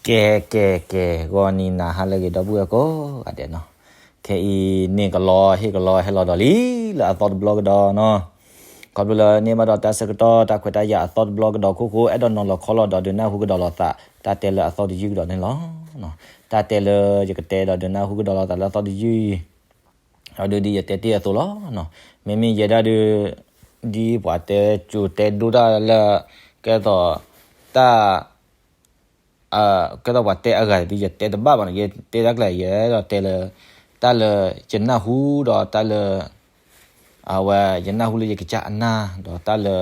ကဲ ကဲ ကဲ ဂီၤနံၤနၤဟါလၢအဂ့ၤ ဒီပုၢ်ဝဲၢ်ကိးဂၤဒဲးနီၤ, ခဲအံၤန့ၣ်ကလီဟ့ၣ်ကလီဟဲလီၤဒီးလံ လၢအသီတဘျီကဒီးနီၤ, ခီဖျိလၢန့ၢ်ဘၣ်ဒီးတၢ်ဆၢကတီၢ်တၢ်ခွဲးတၢ်ယာ်အသီတဘျီကဒီးအခိၣ်ဃိ အဲၣ်ဒိးနီၤလီၤခီလီၤဒီးဒုးနၢ်ဟူကဒီးလိာ်သး တၢ်တဲလၢအသီတယုၢ်ကဒီးန့ၣ်လီၤ. တၢ်တဲလၢယကတဲဒီးဒုးနၢ်ဟူကဒီးလိာ်သးလၢအသီတယုၢ် အဒုးဒ်ယတဲတ့ၢ်အသိးလီၤ. မ့မ့ၢ်ယဲဒၣ်ဒုး ဒ်ပှၤတဲကၠိၤတဲဒိၣ်တၢ်လၢ ကဲသိး တၢ် ကဲသိးပှၤတဲအဂၤဒ်ယတဲတဘၣ်ဘၣ်နီၤ, ယတဲတၢ်ကျဲ ယအဲၣ်ဒိးတဲလၢ တၢ်လၢယနၢ်ဟူဒီးတၢ်လၢ အဝဲ ယနၢ်ဟူလၢယကစၢ်အနၢ် ဒီးတၢ်လၢ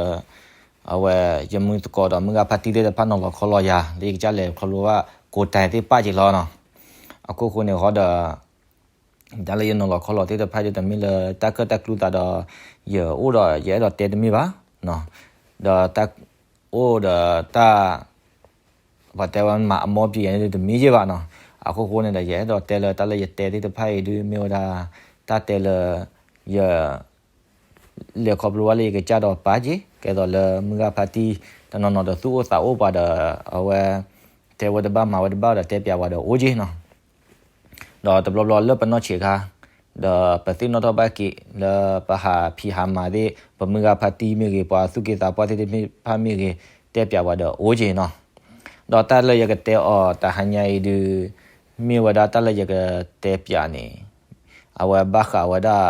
အဝဲ ယမုၢ်သကိးဒီးမုၢ်ဂၤဖါတံၢ်သ့ၣ်တဖၣ်နီၤလီၤခီလီၤယၤ လၢယကစၢ်လဲၤခီဖျိဘၣ်ကိးတၢ်သ့ၣ်တဖၣ်က့ၤလီၤနီၤ. အခိၣ်ဃိန့ၣ်ဃီဒီး တၢ်လၢယနီၤလီၤခီလီၤသ့ၣ်တဖၣ်ဒ်တမ့ၢ်လၢတၢ်ကၢၣ်တၢ်ကျူသးဒီး ယအိၣ်ဒီးယအဲၣ်ဒိးတဲတမ့ၢ်ဘၣ်, ဒီးတၢ်အိၣ်ဒီးတၢ် ပှၤတဲဝဲမၤအမီၢ်ပံၤယၤန့ၣ်ဒ်တမ့ၢ်ယ့ၢ်ဘၣ်နီၤ. အခိၣ်ဃိန့ၣ်ဒီး ယအဲၣ်ဒိးတဲလၢတၢ်လၢယတဲသ့ၣ်တဖၣ်အံၤဒ်မ့ၢ်ဝဲဒၣ် တၢ်တဲလၢ ယ လဲၤခီဖျိဝဲလၢယကစၢ်ဒီးပၢ်က့ၤ ကဲသိးလၢမုၢ်ဂၤဖါတံၢ် တနီၤနီၤဒီးသူၣ်အိၣ်သးအိၣ်ပှၤဒီး အဝဲ တဲဝဲတဘၣ်မၤဝဲတဘၣ်ဒီးတဲပျးဝဲဒီးအိၣ်က့ၤနီၤ. ဒီးတဘျီဘျီလၢပနီၢ်ဆံးခါ ဒီးပသ့ၣ်နီၣ်ထီၣ်ဘၣ်က့ၤလၢပဟးဖံးဟးမၤသ့ၣ် ပမုၢ်ဂၤဖါတံၢ်မ့ၢ်ဂ့ၤ ပှၤသူၣ်က့သးပှၢ်သ့ၣ်တဖၣ်မ့ၢ်ဂ့ၤ တဲပျးဝဲဒီးအိၣ်က့ၤနီၤ. ဒီးတၢ်လၢယကတဲအီၤတဟါညါအံၤဒုး မ့ၢ်ဝဲဒၣ်တၢ်လၢယကတဲပျးန့ၣ် အဝဲဘၣ်ဃးဝဲဒၣ်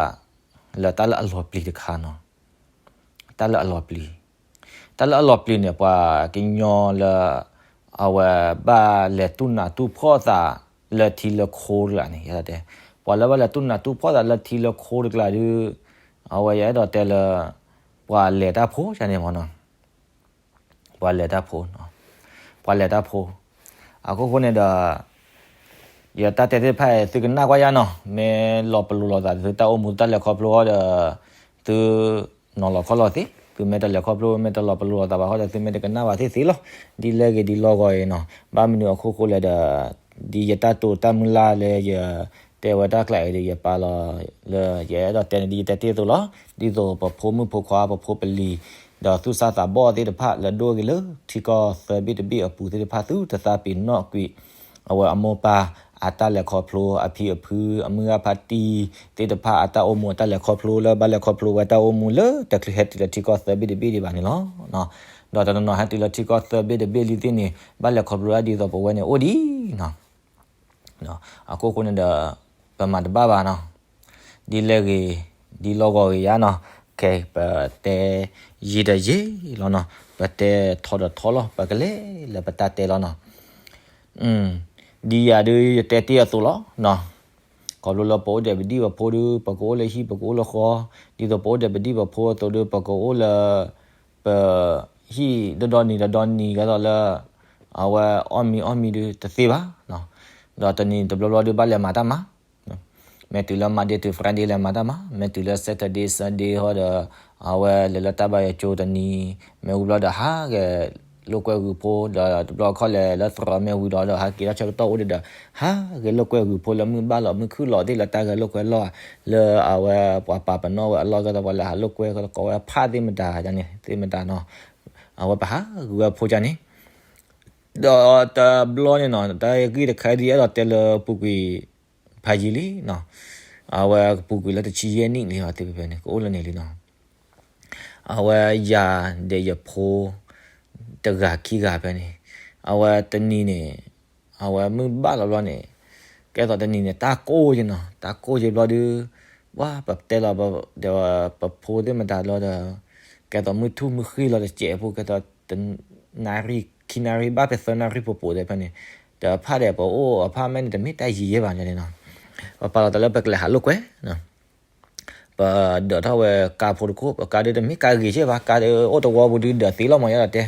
လၢတၢ်လၢအလီၤပျံၤတခါနီၤ. တၢ်လၢအလီၤပျံၤ, တၢ်လၢအလီၤပျံၤန့ၣ် ပှၤကညီလၢ အဝဲဘၣ်လဲၤတူၢ်နးတူၢ်ဖှီၣ်သးလၢထံလၢခိတဂၤန့ၣ် ယတဲ, ပှၤလၢဘၣ်လဲၤတူၢ်နးတူၢ်ဖှီၣ်သးလၢထံလၢခိတဂၤဒုး အဝဲယအဲၣ်ဒိးတဲလၢ ပှၤလဲၤတၢ်ဖိန့ၣ်မ့ၢ်နီၤ. ပှၤလဲၤတၢ်ဖိ, ပှၤလဲၤတၢ်ဖိ, အခိၣ်ဃိန့ၣ်ဒီး ယတၢ်တဲသ့ၣ်တဖၣ်အံၤ သုကနၣ်ကွၢ်ယါနီၤ, မ့ၢ်လီၤပလိာ်လိာ်သးသုတၢ်အိၣ်မူတၢ်လဲၤခီဖျိအီၤဒီး သုနီၤလီၤခီလီၤသ့, သုမ့ၢ်တလဲၤခီဖျိ မ့ၢ်တလီၤပလိာ်လိာ်သးဘၣ်ဃီဒီး သုမ့ၢ်တကနၣ်ဘၣ်သ့ၣ်သ့လီၤ. ဒ်လဲၣ်ဂ့ၤဒ်လီၢ်ဂီၤအံၤနီၤ, ဘၣ်မနုၤအခိၣ်ဃိလဲၣ်ဒီး ဒ်ယတၢ်တိာ်တၢ်မုၢ်လၢ်လၢယတဲဝဲတၢ်ကျဲအံၤဒီး ယပာ်လီၤလၢယအဲၣ်ဒိးတဲန့ၣ်ဒ်ယတဲတ့ၢ်အသိးလီၤ. ဒ်သိးပဖိမုၣ်ဖိခွါ ပဖိပလံၤ ဒီးသူၣ်စၢ်သးဘီၣ်သ့ၣ်တဖၣ် လၢဒိၣ်ဂ့ၤလၢထံကီၢ်သၢဘ့ၣ်တဘ့ၣ်အပူၤသ့ၣ်တဖၣ် သုတသးပ့ၤနီၣ်ကွံာ် အဝဲအမိၢ်ပၢ်အတၢ်လဲၤခီဖျိ အဖံအဖု အမုၢ်ဂၤဖါတံၢ်သ့ၣ်တဖၣ်အတၢ်အိၣ်မူအတၢ်လဲၤခီဖျိ လၢဘၣ်လဲၤခီဖျိဝဲတၢ်အိၣ်မူလၢတချုးဟဲတုၤလၢထံကီၢ်သၢဘ့ၣ်တဘ့ၣ်ဒံးဘၣ်န့ၣ်လီၤ. ဒီးတနီၤနီၤဟဲတုၤလၢထံကီၢ်သၢဘ့ၣ်တဘ့ၣ်လံသ့ၣ်န့ၣ် ဘၣ်လဲၤခီဖျိဒၣ်ဒ်သိးပဝဲန့ၣ်အိၣ်ဒံးနီၤ. အခိၣ်ဃိန့ၣ်ဒီး ပမၤတဘၣ်ဘၣ်နီၤ. ဒ်လဲၣ်ဂ့ၤ ဒ်လီၢ်ဂီၤဂ့ၤယါနီၤ, ခဲ ပတဲယံာ်ဒီးယံာ်လီၤနီၤ, ပတဲထီဒီးထီလီၤ, ပကလဲၤလၢပတၢ်တဲလီၤနီၤ. ဒ်ယၤဒုးယတဲတ့ၢ်အသိးလီၤနီၤ. ခီဖျိလၢပအိၣ်ဒီးပဒံၣ်ပဖိဒုး ပကအိၣ်လၢဟံၣ်ပကအိၣ်လၢဃီ, ဒ်သိးပအိၣ်ဒီးပဒံၣ်ပဖိအသိးဒုး ပကအိၣ်လၢ ပ ဟံၣ်တဒီနံၤတဒီနံၤ ကဲသိးလၢ အဝဲအီၣ်မံၤအီၣ်မံၤဒုးတသ့ဘၣ်နီၤ. ဒီးတနံၤတဘျီဘျီဒုးဘၣ်လဲၤမၤတၢ်မၤ, မ့ၢ်တုၤလၢ Monday to Friday လဲၤမၤတၢ်မၤ, မ့ၢ်တုၤလၢ Saturday Sunday ဟီဒီး အဝဲလဲၤလၢတၢ်ဘါယွၤကၠိတနံၤ, မ့ၢ်ဝံၤဘျီဒီးဟးဂဲၤလိာ်ကွဲဂုၢ်ဖိ, ဒီးတဘျီခီလဲၤလၢသရိာ်မ့ၢ်ဝံၤဒီး ဒီးဟးက့ၤတၢ်ဆၢကတီၢ်အိၣ်ဒီး ဟးဂဲၤလိာ်ကွဲဂုၢ်ဖိလၢမုၢ်ဘၣ်လီၤမုၢ်ခုၣ်လီၤသ့ၣ်လၢတၢ်ဂဲၤလိာ်ကွဲလီၢ် လၢအဝဲပှၤပာ်ပနီၣ်ဝဲအလီၢ် ကဲသိးပှၤလဲၤဟးလိာ်ကွဲ ကိးဝဲဖးသ့ၣ်မတၤန့ၣ် သ့ၣ်မတၤနီၤ, အဝဲပဟးဂုာ်ဝဲဖိကၢ်န့ၣ်, ဒီးတဘျီန့ၣ်နီၤ တၢ်ဂ့ၢ်တခါဒ်ယအဲၣ်ဒိးတဲလၢပူၤကွံာ်ဖးယံာ်လံနီၤ, အဝဲကပူၤကွံာ်လၢတဆံယဲၢ်နံၣ်လံ အဝဲသ့ၣ်ဖဲန့ၣ် ကအိၣ်လၢန့ၣ်လံနီၤ. အဝဲယၤဒီးယဖိ တဂၤခံဂၤဖဲန့ၣ်, အဝဲတနံၤန့ၣ် အဝဲမုၢ်ဘၣ်လီၤဘျီန့ၣ်, ကဲသိးတနံၤန့ၣ် တၢ်ကိၢ်က့ၤနီၤ, တၢ်ကိၢ်က့ၤဘျီဒုး ပှၤပတဲလီၤဒီး ပဖိသ့ၣ်မတၤဘျီဒီး ကဲသိးမုၢ်ထူၣ်မုၢ်ဃ့လီၤတစဲးဖိ ကဲသိး နၣ်ရံၣ်ခံနၣ်ရံၣ်ဘၣ်ဖဲသၢနၣ်ရံၣ်ဖိပိၤသ့ၣ်ဖဲန့ၣ်, ဒီးဖးဒီးပအိၣ်အဖးမဲာ်န့ၣ် တမ့ၢ်တၢ်ယံာ်ယဲၢ်ဘၣ်န့ၣ်နီၤ, ပပာ်လီၤသးလၢပကလဲၤဟးလိာ်ကွဲ ပဒၢးထီၣ်ဝဲကါဖိတခိၣ်, ပကါဒုးတမ့ၢ်ကါဂ့ၤကဲဘၣ်, ကါဒုးအိၣ်တဝီပူၤဒုးဒၢးသ့လီၤမး ယအဲၣ်ဒိးတဲ,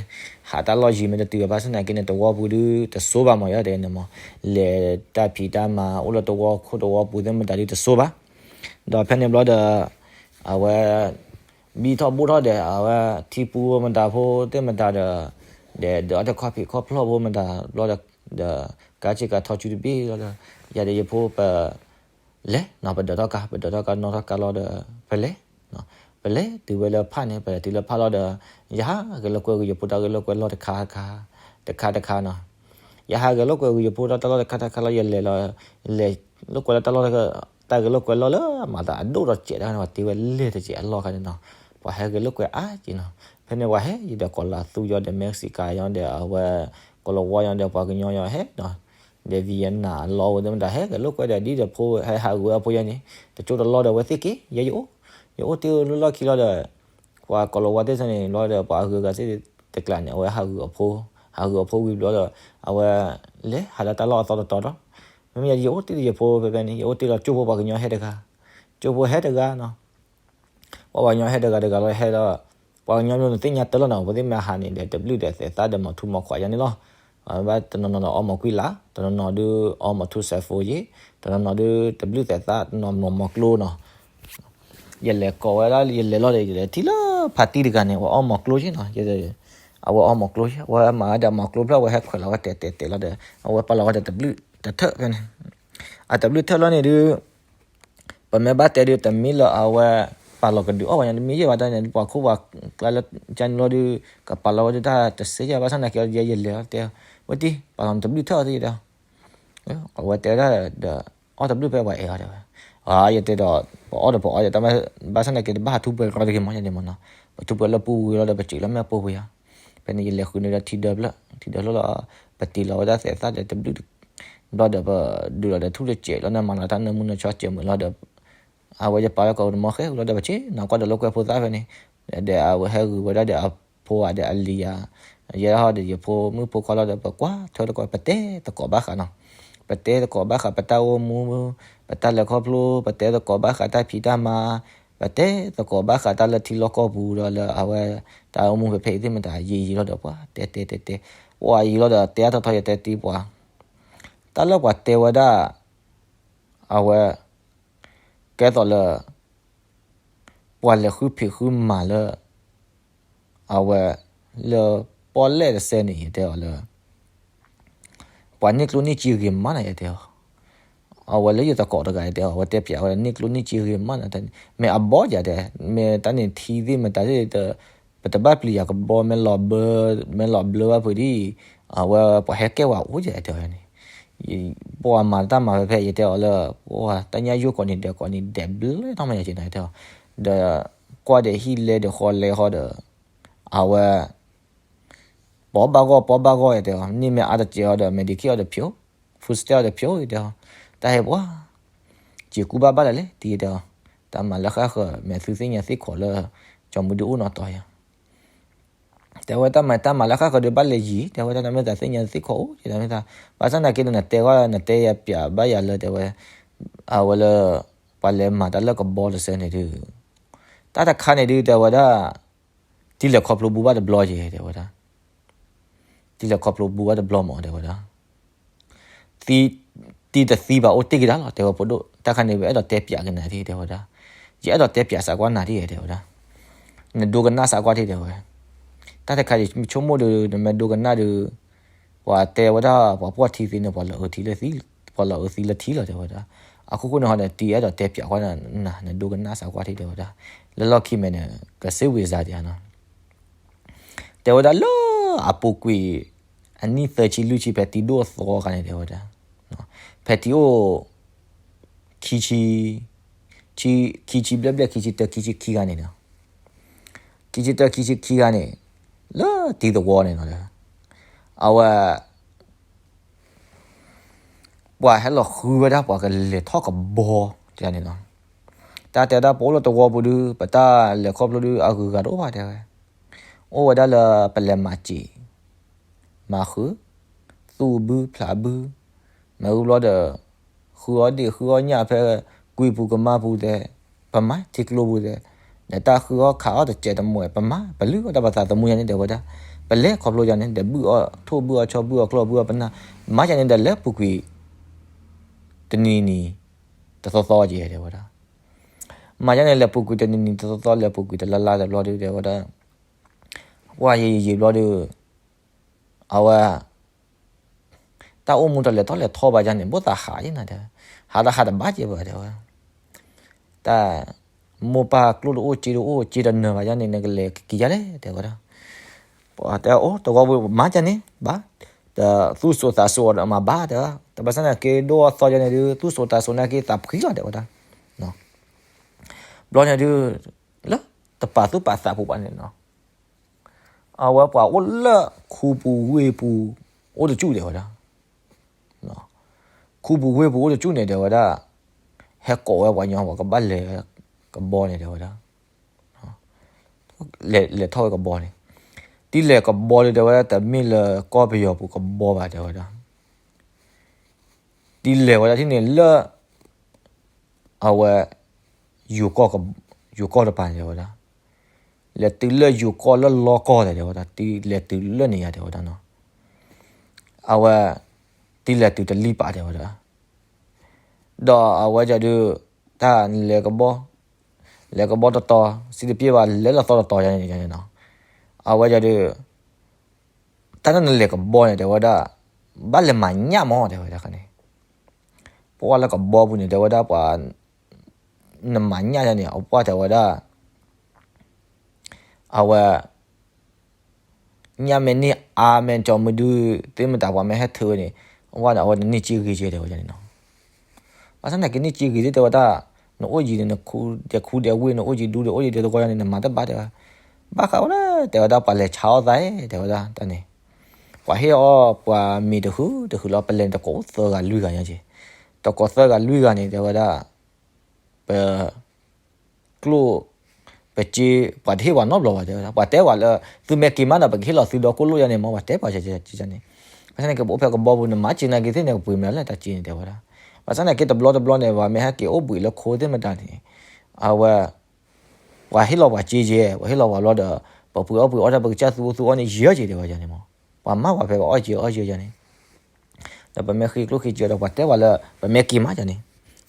ဟးတၢ်လီၢ်ယံၤမ့ၢ်တတုၤဘၣ်ဆၣ်သနာ်က့န့ၣ် တဝီပူၤဒုးတစိဘၣ်မး ယအဲၣ်ဒိးတဲန့ၣ်မး, လဲၤတၢ်ဖံးတၢ်မၤအိၣ်လၢတဝီခိၣ်တဝီပူၤသ့ၣ်မတၤဒုးတစိဘၣ်, ဒီးဖဲန့ၣ်ဘျီဒီး အဝဲ ဘံၣ်ထီၣ်ဘိၣ်ထီၣ်ဒီး အဝဲထံပူၤမတၤဖိသ့ၣ်မတၤဒီး ဒီးဒၢးအီၣ်တခီၣ်ဖံးခီၣ်ဖျီၣ်ဖိမတၤဘျီဒီး ဒီးကါဆ့ကၤထီဆူတဘ့ၣ်လီၤဒီး ယၤဒီးယဖိပ လဲၤနီၤ ပဒၢးထီၣ်ကါ ပဒၢးထီၣ်ကါနီၣ်ထီၣ်ကါလီၤဒီး ပလဲၤ, ပလဲၤတုၤဝဲလၢဖးန့ၣ် ပလဲၤတုၤလၢဖးလီၤဒီး ယဟးဂဲၤလိာ်ကွဲဂုၢ် ယဖိတၢ်ဂဲၤလိာ်ကွဲလီၢ်တခါခါ တခါတခါနီၤ, ယဟးဂဲၤလိာ်ကွဲဂုာ်ယဖိဒီးတၢ်လီၢ်တခါတခါလီၤ ယလဲၤလီၤ, လဲၤလိာ်ကွဲလၢတၢ်လီၢ်, တၢ်ဂဲၤလိာ်ကွဲလီၢ်လၢမၤသးအဒိၣ်ဒီးစဲးတခါန့ၣ် ပှၤတ့ဝဲလဲၤတစဲးအလီၢ်ခါန့ၣ်နီၤ, ပှၤဟဲဂဲၤလိာ်ကွဲအါက့နီၤ, ဖဲန့ၣ်ပှၤဟဲယဒီးကီၤလၤသူယီၤဒီး Mexican ယီၤဒီးအဝဲ ကီၤလၤဝါယီၤဒီးပှၤကညီယီၤဟဲနီၤ, ဒီး Vietnam အလီၢ်အိၣ်သ့ၣ်မတၤဟဲဂဲၤလိာ်ကွဲဒီး ဒ်ဒီးဖိဟဲဟးဂုာ်ဝဲအဖိယဲန့ၣ်, တကၠိတလီၢ်ဒီးအဝဲသ့ၣ်က့ၤ ယဲယအိၣ်, ယအိၣ်တ့ၢ်လၢလီၢ်ခံလီၤဒီး ပှၤကီၤလၤဝါသ့ၣ်တဖၣ်န့ၣ်လီၤဒီး ပှၤအဂုၤအဂၤသ့ၣ်တကျးန့ၣ် အဝဲဟးဂုာ်အဖိ, ဟးဂုာ်အဖိဝံၤဘျီဒီး အဝဲလဲၤဟးလၢတၢ်လီၢ်အသီတတီၤဒီး, မ့မ့ၢ်ယဲယအိၣ်တ့ၢ်ယဖိဖဲဖဲန့ၣ် ယအိၣ်တ့ၢ်လီၤကၠိဖိပှၤကညီဟဲတဂၤ, ကၠိဖိဟဲတဂၤနီၤ ပှၤကညီဟဲတဂၤတဂၤလီၤဟဲဒီး ပှၤကညီမ့ၢ်နသ့ၣ်ညါတၢ်လီၤနီၤ ပသ့ၣ်မ့ၢ်ဟးန့ၣ်ဒီး တဘျုးဒီးသဲးသၣ်ဒီးမီၤထူမီၤခွးယါန့ၣ်လီၤ, ဘၣ်တနီၤနီၤဒီးအီၣ်မီၤကွံလး, တနီၤနီၤဒုးအီၣ်မီၤထူစဲးဖိယ့ၣ်, တနီၤနီၤဒုးတဘျုးသဲးသၣ်တနီၤမီၤမီၤကျိနီၤ, ယလဲၤကိးဝဲဒၣ် ယလဲၤလီၤဒီး ယလဲၤထံၣ်လၢဖါတံၢ်တဂၤန့ၣ် အဝဲအီၣ်မီၤကျိယ့ၣ်နီၤ, အဝဲအီၣ်မီၤကျိယ့ၣ် အဝဲမၤဝဲဒီးမီၤကျိဖျၢၣ် အဝဲဟဲခွဲးလီၤဝဲတဲာ်တဲာ်တဲာ်လီၤဒီး အဝဲပာ်လီၤဝဲဒီးတဘျုးတထၢၣ်ဖဲန့ၣ်, အတဘျုးထၢၣ်လီၤန့ၣ်ဒုး ပမ့ၢ်ဘၣ်တဲဒုး တမ့ၢ်လၢအဝဲပာ်လီၤကဒုးအီၣ်ဝဲညါ တမ့ၢ်ယဲၢ်ဘၣ်တၢ်န့ၣ် ပှၤခိၣ်ပှၤကျါလၢကန့ၣ်လီၤဒုး ကပာ်လီၤဝဲဒၣ်တၢ်တစဲးယဲၢ်ဘၣ်ဆၣ်သနာ်က့ ယဲယလဲၤတဲ ဝဲတံၢ် ပာ်လီၤတဘျုးထၢၣ်အီၤတံၢ်ဒီး အဝဲတဲဝဲဒၣ်ဒီး အီၣ်တဘျုးဖဲပှၤအဲၣ်အီၤတဲဝဲ, ယတဲဒီး ပအီၣ်ဒီးပအီၣ်ယဲၢ် တၢ်ဘၣ်ဆၣ်သနာ်က့ တဘၣ်ဟးထူးပှဲၤကီတဂ့ၤမးယဲၢ်န့ၣ်မးနီၤ, ပထူးပှဲၤလၢပူၤဝံၤလီၤဒီး ပစံးလၢမဲာ်ပိာ်ပူၤယါ ဖဲန့ၣ် ယလဲၤဃုန့ၢ်ဒီးထံဒၢဖျၢၣ် ထံဒၢဖျၢၣ်လီၤ, ပတ့လီၤဝဲဒၣ်သဲးသၣ်ဒီးတဘျုး ဘျီဒီးပဒုးလီၤဒီးထူၣ်တစဲးလီၤ နမၤလီၤတၢ်နၢမူနဆီစဲးမုာ်လီၤဒီး အဝဲယပာ်လၢကီးတမီၤဃဲဃုာ်လီၤဒီးပဆ့ၣ်နီၤကွၢ်ဒီးလိာ်ကွဲဖိသၣ်ဖဲန့ၣ်, ဒီးအဝဲဟဲဂုာ်ဝဲဒၣ်ဒီးအဖိဧါဒီးအလံၤဧါ, ယဲဒၣ်ဟီဒီးယဖိမုၣ်ဖိခွါလီၤဒီး ပကွၢ်ထွဲတကိး ပတဲသကိးဘၣ်ဃးနီၤ, ပတဲသကိးဘၣ်ဃး ပတၢ်အိၣ်မူ ပတၢ်လဲၤခီဖျိ ပတဲသကိးဘၣ်ဃးတၢ်ဖံးတၢ်မၤ, ပတဲသကိးဘၣ်ဃးတၢ်လၢထံလီၢ်ကီၢ်ပူၤဒီးလၢအဝဲ တၢ်အိၣ်မူဖဲဖဲအံၤသ့ၣ်မတၤ ယံာ်ယံာ်လီၤဒီးပှၤတဲတဲတဲတဲ, ပှၤယံာ်လီၤဒီးတဲအါထီၣ်ထီ ယတဲတံၢ်ပှၤ တၢ်လၢပှၤတဲဝဲဒၣ် အဝဲ ကဲသိးလၢ ပှၤလဲၤဃုဖံးဃုမၤလၢ အဝဲ လၢပီၣ်လဲၣ်တစဲးန့ၣ် ယတဲအီၤလၢ ပှၤန့ၢ်ကျိၣ်န့ၢ်စ့ဂ့ၤမးနၤ ယတဲအီၤ, အဝဲလၢယသကိးတဂၤ ယတဲအီၤ အဝဲတဲပၠးဝဲန့ၢ်ကျိၣ်န့ၢ်စ့ဂ့ၤမးနၤ မ့ၢ်အဘီယၤတဲ မ့ၢ်တၢ်န့ၣ်ထံသ့ၣ်မတၤသ့ၣ် ပတဘၣ်ပျံၤယၤကဘီ မ့ၢ်လီၤဘၢ မ့ၢ်လီၤဘျၢဘၣ်ဖုးဒ်အံၤ, အဝဲပှၤဟဲကဲဝဲအိၣ်ယၤတဲဝဲန့ၣ်, ပှၤမၤတၢ်မၤဖဲဖဲ ယတဲအီၤလၢ ပှၤတၢ်ညၣ်ယိၣ်ကိးနံၤဒဲးကိးနံၤဒဲးဘျၢထီၣ်မးယၤက့ၤနၤတဲအီၤ, ဒီးကွၢ်ဒီးဟံၣ်လဲဒီးဃီလဲဟီဒီး အဝဲ ပီဘၣ်ဂီၢ်ပီဘၣ်ဂီၢ် ယတဲအီၤ န့ၢ်မ့ၢ်အါတစဲးဟီဒီး Medicaid အီၤဒီးဖျိ food stamp အီၤဒီးဖျိ ယတဲအီၤ, တၢ်ဟဲပှၤ စ့ၤကူဘၣ်ဘၣ်ဒၣ်လဲၣ် တံၤ ယတဲအီၤ, တၢ်မၤလၢဃၣ်ဃၢၤ မဲာ်သုသ့ၣ်ညါသ့ၣ်ခိးလၢ ကၠီမူဒုအိၣ်နီၢ်တီယၤ တဲဝဲတၢ်မၤတၢ်မၤလၢဃၣ်ဃၢၤဒီးဘၣ်လဲၤယံၤ တဲဝဲတၢ်နမ့ၢ်သးသ့ၣ်ညါသ့ၣ်ခိးအိၣ် ယတဲမ့ၢ်သး, ဘၣ်ဆၣ်သနာ်က့ဒီး နတဲဝဲ နတဲယၤပၠးဘၣ်ယၤလၢတဲဝဲ အဝဲလၢ ပှၤလဲၤမၤတၢ်လၢကဘီတစဲးန့ၣ်ဒုး တၢ်တခါန့ၣ်ဒုး တဲဝဲဒၣ် တံၤလဲၤခီဖျိဘူးဘၣ်တဘျီယဲ တဲဝဲဒၣ် တံၤလဲၤခီဖျိဘူးဘၣ်တဘျီမး တဲဝဲဒၣ် တံၤတသံဘၣ်အိၣ်တ့ၢ်ကဒါလီၤ တဲဝဲဖိဒိၣ် တၢ်ခါန့ၣ် ပအဲၣ်ဒိးတဲပၠးက့ၤနၤထံၣ် တဲဝဲဒၣ်, ယအဲၣ်ဒိးတဲပၠးစးကွၢ်နၤထံၣ် တဲဝဲဒၣ်, နဒိကနၣ်စးကွၢ်ထံၣ် တဲဝဲ, တၢ်တခါယဆိကမိၣ်ဒီး နမ့ၢ်ဒိကနၣ်ဒီး ပှၤတဲဝဲဒၣ် ပှၤပှီၢ်ထံသ့န့ၣ် ပှၤလီၤအုးသံလၢထံလီၤ တဲဝဲဒၣ်, အခိၣ်ဃိန့ၣ်ဟီဒီး တံၤအဲၣ်ဒိးတဲပၠးကွၢ်နၤ နဒိကနၣ်စးကွၢ်ထံၣ် တဲဝဲဒၣ်, လၢလီၢ်ခံမဲာ်န့ၣ် ကစ့ၢ်ဝံၤစါဒံးနီၤ တဲဝဲဒၣ်လၢအပူၤကွံာ် အနံၣ်သၢဆံလွံၢ်ဆံ ဖဲတံၤဒိၣ်အသီခါန့ၣ် တဲဝဲဒၣ်, ဖဲတံၤအိၣ် ခံဆံ, ခံဆံဘျဲၣ်ဘျဲၣ် ခံဆံတၢ ခံဆံခံဂၤန့ၣ်, ခံဆံတၢ ခံဆံခံဂၤန့ၣ် လၢတံၤသဝီန့ၣ်နီၤ အဝဲ ပှၤဟဲလီၤဃုဝဲဒၣ် ပှၤကလဲၤထီၣ်ကဘီန့ၣ်လီၤ. တၢ်တဲဒၣ် ပအိၣ်လၢသဝီပူၤဒုး ပတၢ်လဲၤခီဖျိဒုး အဂုၤအဂၤတအိၣ်ဘၣ် တဲဝဲ, အိၣ်ဝဲဒၣ်လၢပလဲၤမၤစံာ် မၤဃုာ် သူၣ်ဘုဖျးဘု, မ့ၢ်ဝံၤဘျီဒီး ဃုအီၣ်ဒ့ၣ်ဃုအီၣ်ညၣ်ဖဲ ကွံပူၤကမါပူၤတဲ, ပမၤထံကျိပူၤတဲ, ဒီးတၢ်ဃုအီၣ်ခးအီၣ်တစဲးတမှဲာ် ပမၤ ပလုၢ်အီၣ်တၢ်ပသးသမူယါန့ၣ် တဲဝဲဒၣ်, ပလဲၤခီဖျိယါန့ၣ် ဒီးဘုၣ်အီၣ်ထိၣ်ဘုၣ်အီၣ်ဆီဘုၣ်အီၣ်ကျီၢ် ဘုၣ်အီၣ်ပနၢ်, မၤယါန့ၣ်ဒီးလဲၤပူၤကွံာ် တနံၤနံၤ တသီသီက့ၤ တဲဝဲဒၣ်, မၤယါန့ၣ် လဲၤပူၤကွံာ်တနံၤနံၤတသီသီ လဲၤပူၤကွံာ်တလါလါတဘျီဒုး တဲဝဲဒၣ် ပှၤယံာ်ယံာ်ဘျီဒီး အဝဲ တၢ်အိၣ်မူတလဲၤထီၣ်လဲၤထီဘၣ်ယါန့ၣ် ဘၣ်သးဟးယဲနၤတဲ, ဟးတဟးတဘၣ်ကဲဘၣ်တဲဝဲ, တၢ် မိၢ်ပၢ်ကျိၣ်တအိၣ်စ့တအိၣ် စ့တနၢၤဘၣ်ယါန့ၣ် နကလဲၤကက့ၤယါလဲၣ် တဲဝဲဒၣ်, ပှၤတဲအိၣ် တဝီပူၤမၤယါန့ၣ် ဘၣ် ဒီးသူၣ်စိသးစိဒီးမၤဘၣ်တဲဝဲ, တဘၣ်ဆၣ်သနာ်က့ဒိၣ်အသီယဲန့ၣ်ဒုး သူၣ်စိသးစိနာ်က့သးဖှံလီၤတဲဝဲဒၣ်. ဘျီန့ၣ်ဒုး လၢတပာ်သူၣ်ပာ်သးပူၤဘၣ်န့ၣ်နီၤ, အဝဲပှၤအိၣ်လၢခူပူၤဝ့ၢ်ပူၤ အိၣ်တကၠူၣ်တဲဝဲဒၣ်. ခူပူၤဝ့ၢ်ပူၤအိၣ်တကၠူၣ်န့ၣ်တဲဝဲဒၣ်, ဟဲကိးဝဲပှၤညီ ပှၤကဘၣ်လဲၤကဘီန့ၣ်တဲဝဲဒၣ်. လဲၤထီၣ်ဝဲကဘီန့ၣ်, တံၢ်လဲၤကဘီဒုးတဲဝဲဒၣ် တမ့ၢ်လၢကီၢ်ပယီၤပူၤကဘီဘၣ်တဲဝဲဒၣ်. တံၢ်လဲၤဝဲဒၣ်ထံၣ်န့ၣ်လၢ အဝဲ ယိၤကီၢ်တပၤန့ၣ်တဲဝဲဒၣ်. လဲၤတုၤလၢယိၤကီၢ်လၢလီကီၢ်တဲဝဲဒၣ်, တံၢ်လဲၤတုၤလၢန့ၣ်ယါတဲဝဲဒၣ်နီၤ. အဝဲ တံၢ်လဲၤတုၤတလံၣ်ပာ်တဲဝဲဒၣ်. ဒီးအဝဲဒၣ်ဒုး တၢ်လဲၤကဘီ, လဲၤကဘီတတီၤ စံတပျ့ၢ်ဘၣ် လဲၤလီၤသီတတီၤယါန့ၣ်နီၤ. အဝဲဒၣ်ဒုး တၢ်နၢ်နလဲၤကဘီန့ၣ်တဲဝဲဒၣ် ဘၣ်လဲၤမၤညၣ်မးတဲဝဲဒၣ်န့ၣ်. ပှၤလၢကဘီပူၤန့ၣ်တဲဝဲဒၣ်ပှၤ နမၤညၣ်ယါန့ၣ် အပှၤတဲဝဲဒၣ် အဝဲ ညၣ်မ့ၢ်န့ၢ်အါမ့ၢ်ကၠီမုၢ်ဒုး သ့ၣ်မတၤပှၤမ့ၢ်ဟဲထုးဝဲန့ၣ် အဝဲန့ၣ် အဝဲတန့ၢ်က့ဂ့ၤကဲတဲဝဲဒၣ်န့ၣ်နီၤ. ဘၣ်ဆၣ်သနာ်က့န့ၢ်က့ဂ့ၤသ့ၣ်တဲဝဲဒၣ် နအိၣ်ယံၤန့ၣ် နခူဒဲးခူဒဲးဝ့ၢ် နအိၣ်ယံၤဒူဒီးအိၣ်ယံၤဒဲးသဝီယါန့ၣ် နမၤတဘၣ်တဲဝဲ. ဘၣ်ဃးဝဲဒၣ်တဲဝဲဒၣ် ပှၤလဲၤဆါအီၣ်သးတဲဝဲဒၣ်တၢ်န့ၣ်, ပှၤဟ့ၣ်အီၣ်ပှၤမ့ၤတဟုတဟုလီၤ ပလဲၤန့ၣ် တကိးသၢဂၤလွံၢ်ဂၤညါက့, တကိးသၢဂၤလွံၢ်ဂၤန့ၣ်တဲဝဲဒၣ် ပ ကျိၣ် ပစ့ ပှၤတဟ့ၣ်ပှၤနီတဘျီဘၣ်တဲဝဲဒၣ်. ပှၤတဲပှၤလၢ သုမ့ၢ်က့ၤမးဒီး ပကဟ့ၣ်လီၤသုဒီးကိၣ်လိၣ်ယါန့ၣ်မ့ၢ် ပှၤတဲပှၤန့ၣ်. ဘၣ်ဆၣ်သနာ်က့ ပအိၣ်ဖဲကဘီပူၤ နမၤစ့နာ်က့သ့ၣ်န့ၣ် ကပှ့ၤမနုၤလဲၣ်တၢ်စ့န့ၣ်တဲဝဲဒၣ်. ဘၣ်ဆၣ်သနာ်က့တဘျီတဘျီန့ၣ် ပှၤမ့ၢ်ဟဲက့ၤအိၣ်ဘှံးလၢခိသ့ၣ်မတၤန့ၣ် အဝဲ ပှၤဟ့ၣ်လီၤပှၤစ့ယဲ ပှၤဟ့ၣ်လီၤပှၤဘျီဒီး ပပှ့ၤအီၣ်ပှ့ၤအီၣ်တၢ် ပကစၢ်သူအီၣ်သူအီန့ၣ် ယဲၢ်က့ၤတဲဝဲဒၣ်န့ၣ်မ့ၢ် ပှၤမၤပှၤဖဲပှၤအီၣ်က့ၤအီၣ်က့ၤယါန့ၣ် ဒီးပမ့ၢ်ဃ့ကျိၣ်ဃ့စ့ဒီး ပှၤတဲပှၤလၢ ပမ့ၢ်က့ၤမးယါန့ၣ်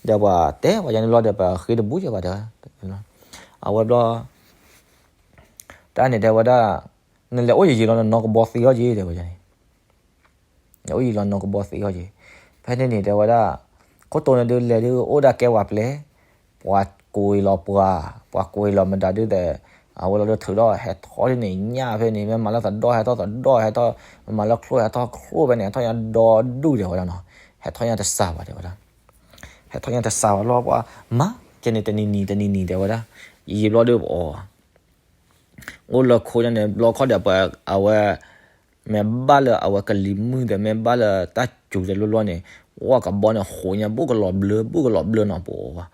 ဒီးပှၤတဲပှၤယါန့ၣ်လီၤဒီး ပဃ့တဘူးကဲပှၤတဲဝဲ. အဝဲဘျီ တၢ်န့ၣ်တဲဝဲဒၣ် နလဲၤအိၣ်ယံၤယံၤလီၤ နနီၢ်ကဘီသ့အီၤက့ၤတဲဝဲန့ၣ် နအိၣ်ယံၤလီၤနီၢ်ကဘီသ့အီၤက့ၤ. ဖဲန့ၣ်န့ၣ်တဲဝဲဒၣ် ခိၣ်တိန့ၣ်ဒုး လဲၤဒုးအိၣ်ဒၣ်ကဲဝဲပျဲၢ် ပှၤကိးအံၤလီၤပှၤ ပှၤကိးအံၤလီၤမတၤဒုးဒီး အဝဲလီၤဒုးထုးထီၣ်ဟဲထီၣ်ဒ်န့ၣ်ညၣ်ဖဲန့ၣ် မ့ၢ်မၤလၢသဒီၣ်ဟဲထီၣ်သဒီၣ်ဟဲထီၣ် မ့ၢ်မၤလၢချိၣ်ဟဲထီၣ်ချိၣ်ဖဲန့ၣ် ဟဲထီၣ်ညါဒီဒူၣ်တဲဝဲဒၣ်နီၤ ဟဲထီၣ်ညါတစှၤဘၣ်တဲဝဲဒၣ်. ဟဲထီၣ်ညါတစှၤဘၣ်လီၤပှၤ မၤကဲန့ၣ်တနံၤနံၤတနံၤနံၤတဲဝဲဒၣ်. ယံာ်ဘျီဒုးပအီၤ အိၣ်လၢခိညါန့ၣ် ဘျီခီဒီးပှၤအဝဲ မ့ၢ်ဘၣ်လၢအဝဲကလံၤမုၢ်ဒီး မ့ၢ်ဘၣ်လၢတၢ်စူၤဒီးလီၤလီၤန့ၣ် ဝဲကဘီန့ၣ် ဃိးညါ ဘူးကလီၤဘျၢ ဘူးကလီၤဘျၢနီၤပှၤ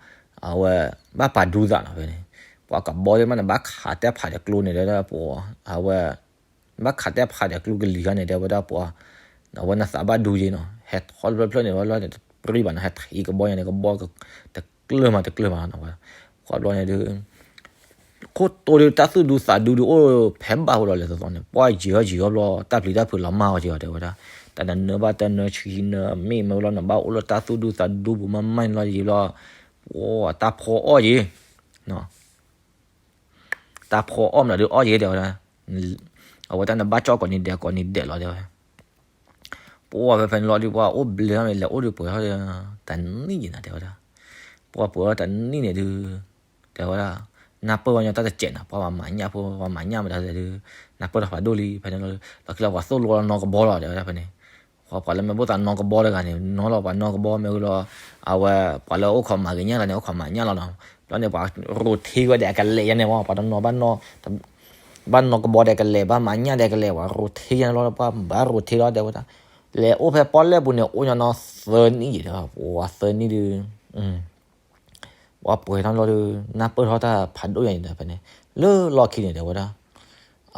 အဝဲ ဘၣ်ပာ်ဒူသးနီၤဖဲန့ၣ် ပှၤကဘီသ့ၣ်မးန့ၣ် ဘၣ်ခးတဲဖးဒီးကျိန့ၣ်ဒီးပှၤ အဝဲ ဘၣ်ခးတဲဖးဒီးကျိကလံၤခါန့ၣ် တဲဝဲဒၣ်ပှၤ အဝဲနသးဘၣ်ဒူက့နီၤ ဟဲထီၣ်တဖျၢၣ်ဖျၢၣ်န့ၣ် ဝဲလီၤန့ၣ် တပြံဘၣ်နီၤ ဟဲထံးကဘီညါန့ၣ် ကဘီ တကျၢၢ်မးတကျၢၢ်မးနီၤ ပှၤဘျီန့ၣ်ဒုး ခိၣ်တိဒုးတၢ်သူၣ်ဒူသးဒူဒုးအိၣ်ဖဲဘၣ်ဃိလီၤလဲၤသီသီန့ၣ် ပှၤယံာ်အီၤယံာ်အီၤဘျီ တၢ်ပျံၤတၢ်ဖုးလီၤမၢ်အီၤက့ၤအီၤတဲဝဲဒၣ် တၢ်နနၢဘၣ်တၢ်နၢဆံနၢမ့ၢ်မ့ၢ်ဘျီ နဘၣ်အိၣ်လၢတၢ်သူၣ်ဒူသးဒူပူၤမးမးန့ၣ်လီၤ ယံာ်ဘျီ ပှၤတၢ်ဖီအီၣ်က့ၤ တၢ်ဖီအီၣ်မးဒုးအီၣ်က့ၤတဲဝဲဒၣ် အဝဲတၢ်နဘၣ်ကၠီၣ်ကိးနံၤဒဲးကိးနံၤဒဲးလီၤတဲဝဲ ပှၤဖဲဖဲန့ၣ်လီၤဒုး ပှၤအိၣ်ဘျဲၣ်ထီၣ်န့ၣ် လဲၤအိၣ်ဒုးပှဲၤထီၣ် တနံၣ်ယံၤနၤတဲဝဲဒၣ် ပှၤပှဲၤထီၣ်တနံၣ်န့ၣ်ဒုး တဲဝဲဒၣ် နၢ်ပၢၢ်ဝဲညီတၢ်တစဲးနၤ ပှၤမၤညၣ်ဖိ ပှၤမၤညၣ်မတၤဒုး နၢ်ပၢၢ်ထီၣ်ဖးဒိၣ်လံ ဖဲန့ၣ်လီၤ လီၢ်ခံလီၤပှၤသိၣ်လိလီၤနီၢ်ကဘီလီၤတဲဝဲဒၣ်ဖဲန့ၣ် ပှၤပှၤလၢမ့ၢ်ဘၣ်သးနီၢ်ကဘီတဂၤန့ၣ် နီၢ်လီၤပှၤနီၢ်ကဘီမ့ၢ်ဂ့ၤလီၤ အဝဲ ပှၤလၢအိၣ်ခိးမၤကညၣ်တဂၤန့ၣ် အိၣ်ခိးမၤညၣ်လီၤနီၤ ဘျီန့ၣ် ပှၤရိထ့ဝဲဒီးအကလဲာ်ယါန့ၣ်မ့ၢ် ပှၤတနီၤဘၣ်နီၢ် ဘၣ်နီၢ်ကဘီဒီးကလဲာ် ဘၣ်မၤညၣ်ဒီးကလဲာ် ပှၤရိထ့ယါန့ၣ်လီၤ ပှၤဘၣ်ရိထ့လီၤတဲဝဲဒၣ် လဲၤအိၣ်ဖဲပီၣ်လဲၣ်ပူၤန့ၣ် အိၣ်ညီနီၤသၢနံၣ်ယံၤဒီး ပှၤသၢနံၣ်ဒုး ပှၤပှဲၤထီၣ်လီၤဒုး နၢ်ပၢၢ်ထီၣ်တၢ်ဖးဒိၣ်ယါန့ၣ်ဒီးဖဲန့ၣ် လၢလီၢ်ခံန့ၣ်တဲဝဲဒၣ်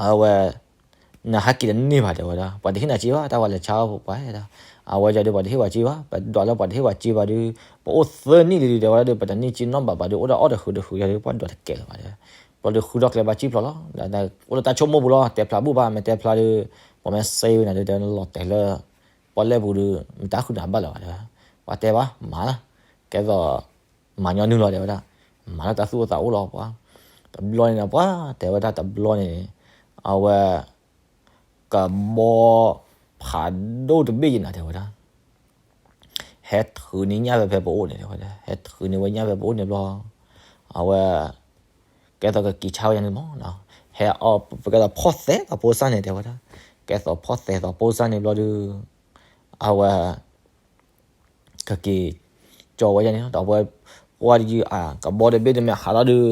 အဝဲ နဟဲက့ၤတန့ၢ်ဘၣ်တဲဝဲဒၣ် ပှၤတဟ့ၣ်နၤစ့ဘၣ် တၢ်ဝဲလဲၤဆါအီၣ်ပှၤဒၣ် အဝဲဒၣ်ဒုး ပှၤတဟ့ၣ်ပှၤစ့ဘၣ် ပဒွးလၢပှၤတဟ့ၣ်ပှၤစ့ဘၣ်ဒုး ပအိၣ်သၢနံၣ်လံဒုး တဲဝဲဒၣ်ဒုး ပတန့ၢ်စ့နီတဘျီဘၣ်ဒုး အိၣ်ဒၣ်အီၣ်တဃုာ်တဃုာ်ယါဒုး ပှၤဒွးတကဲလၢၤဘၣ်ဒုး ဘျီဒုးဃုထီၣ်ကျဲဘၣ်စံၣ်ဖျိးလီၤ အိၣ်လၢတၢ်ဆိကမိၣ်ပူၤလီၤ တဲဖျါဘူၣ်ဘၣ် မ့ၢ်တဲဖျါဒုး ပှၤမ့ၢ်စ့ဝဲနၤဒုး တဲလီၤတဲာ်လၢ ပီၣ်လဲၣ်ပူၤဒုး မတၤဃုာ်နၤဘၣ်လၢၤဘၣ်တဲဝဲ ပှၤတဲဘၣ် မၤလၢ ကဲသိး မၤညီနုၢ်လီၤတဲဝဲဒၣ် မၤလၢတၢ်သူၣ်အိၣ်သးအိၣ်လီၤပှၤ တဘျီန့ၣ်ဒီးပှၤ တဲဝဲဒၣ်တဘျီန့ၣ် အဝဲ ကဘီ ဖးဒိၣ်တဘ့ၣ်ယံၤနၤတဲဝဲဒၣ် ဟဲထုးန့ၢ်ညၣ်ဖဲဖဲပအိၣ်န့ၣ်တဲဝဲဒၣ် ဟဲထုးန့ၢ်ဝဲညၣ်ဖဲပအိၣ်န့ၣ်ဘျီ အဝဲ ကဲသိးကက့ၤဆါဝဲယါန့ၣ်မ့ၢ် ဟဲအီၣ် ပကဲသိးဖီၣ်သဲဒီးဖိစၢ်န့ၣ်တဲဝဲဒၣ် ကဲသိးဖီၣ်သဲးသိးပိၢ်စၢ်န့ၣ်ဘျီဒုး အဝဲ ကက့ၤ ကၠီဝဲယၤန့ၣ် ဒီးဝဲ ပှၤတယုၢ်အကဘီတဘ့ၣ်တမ့ၢ်ဟးထီၣ်ဒုး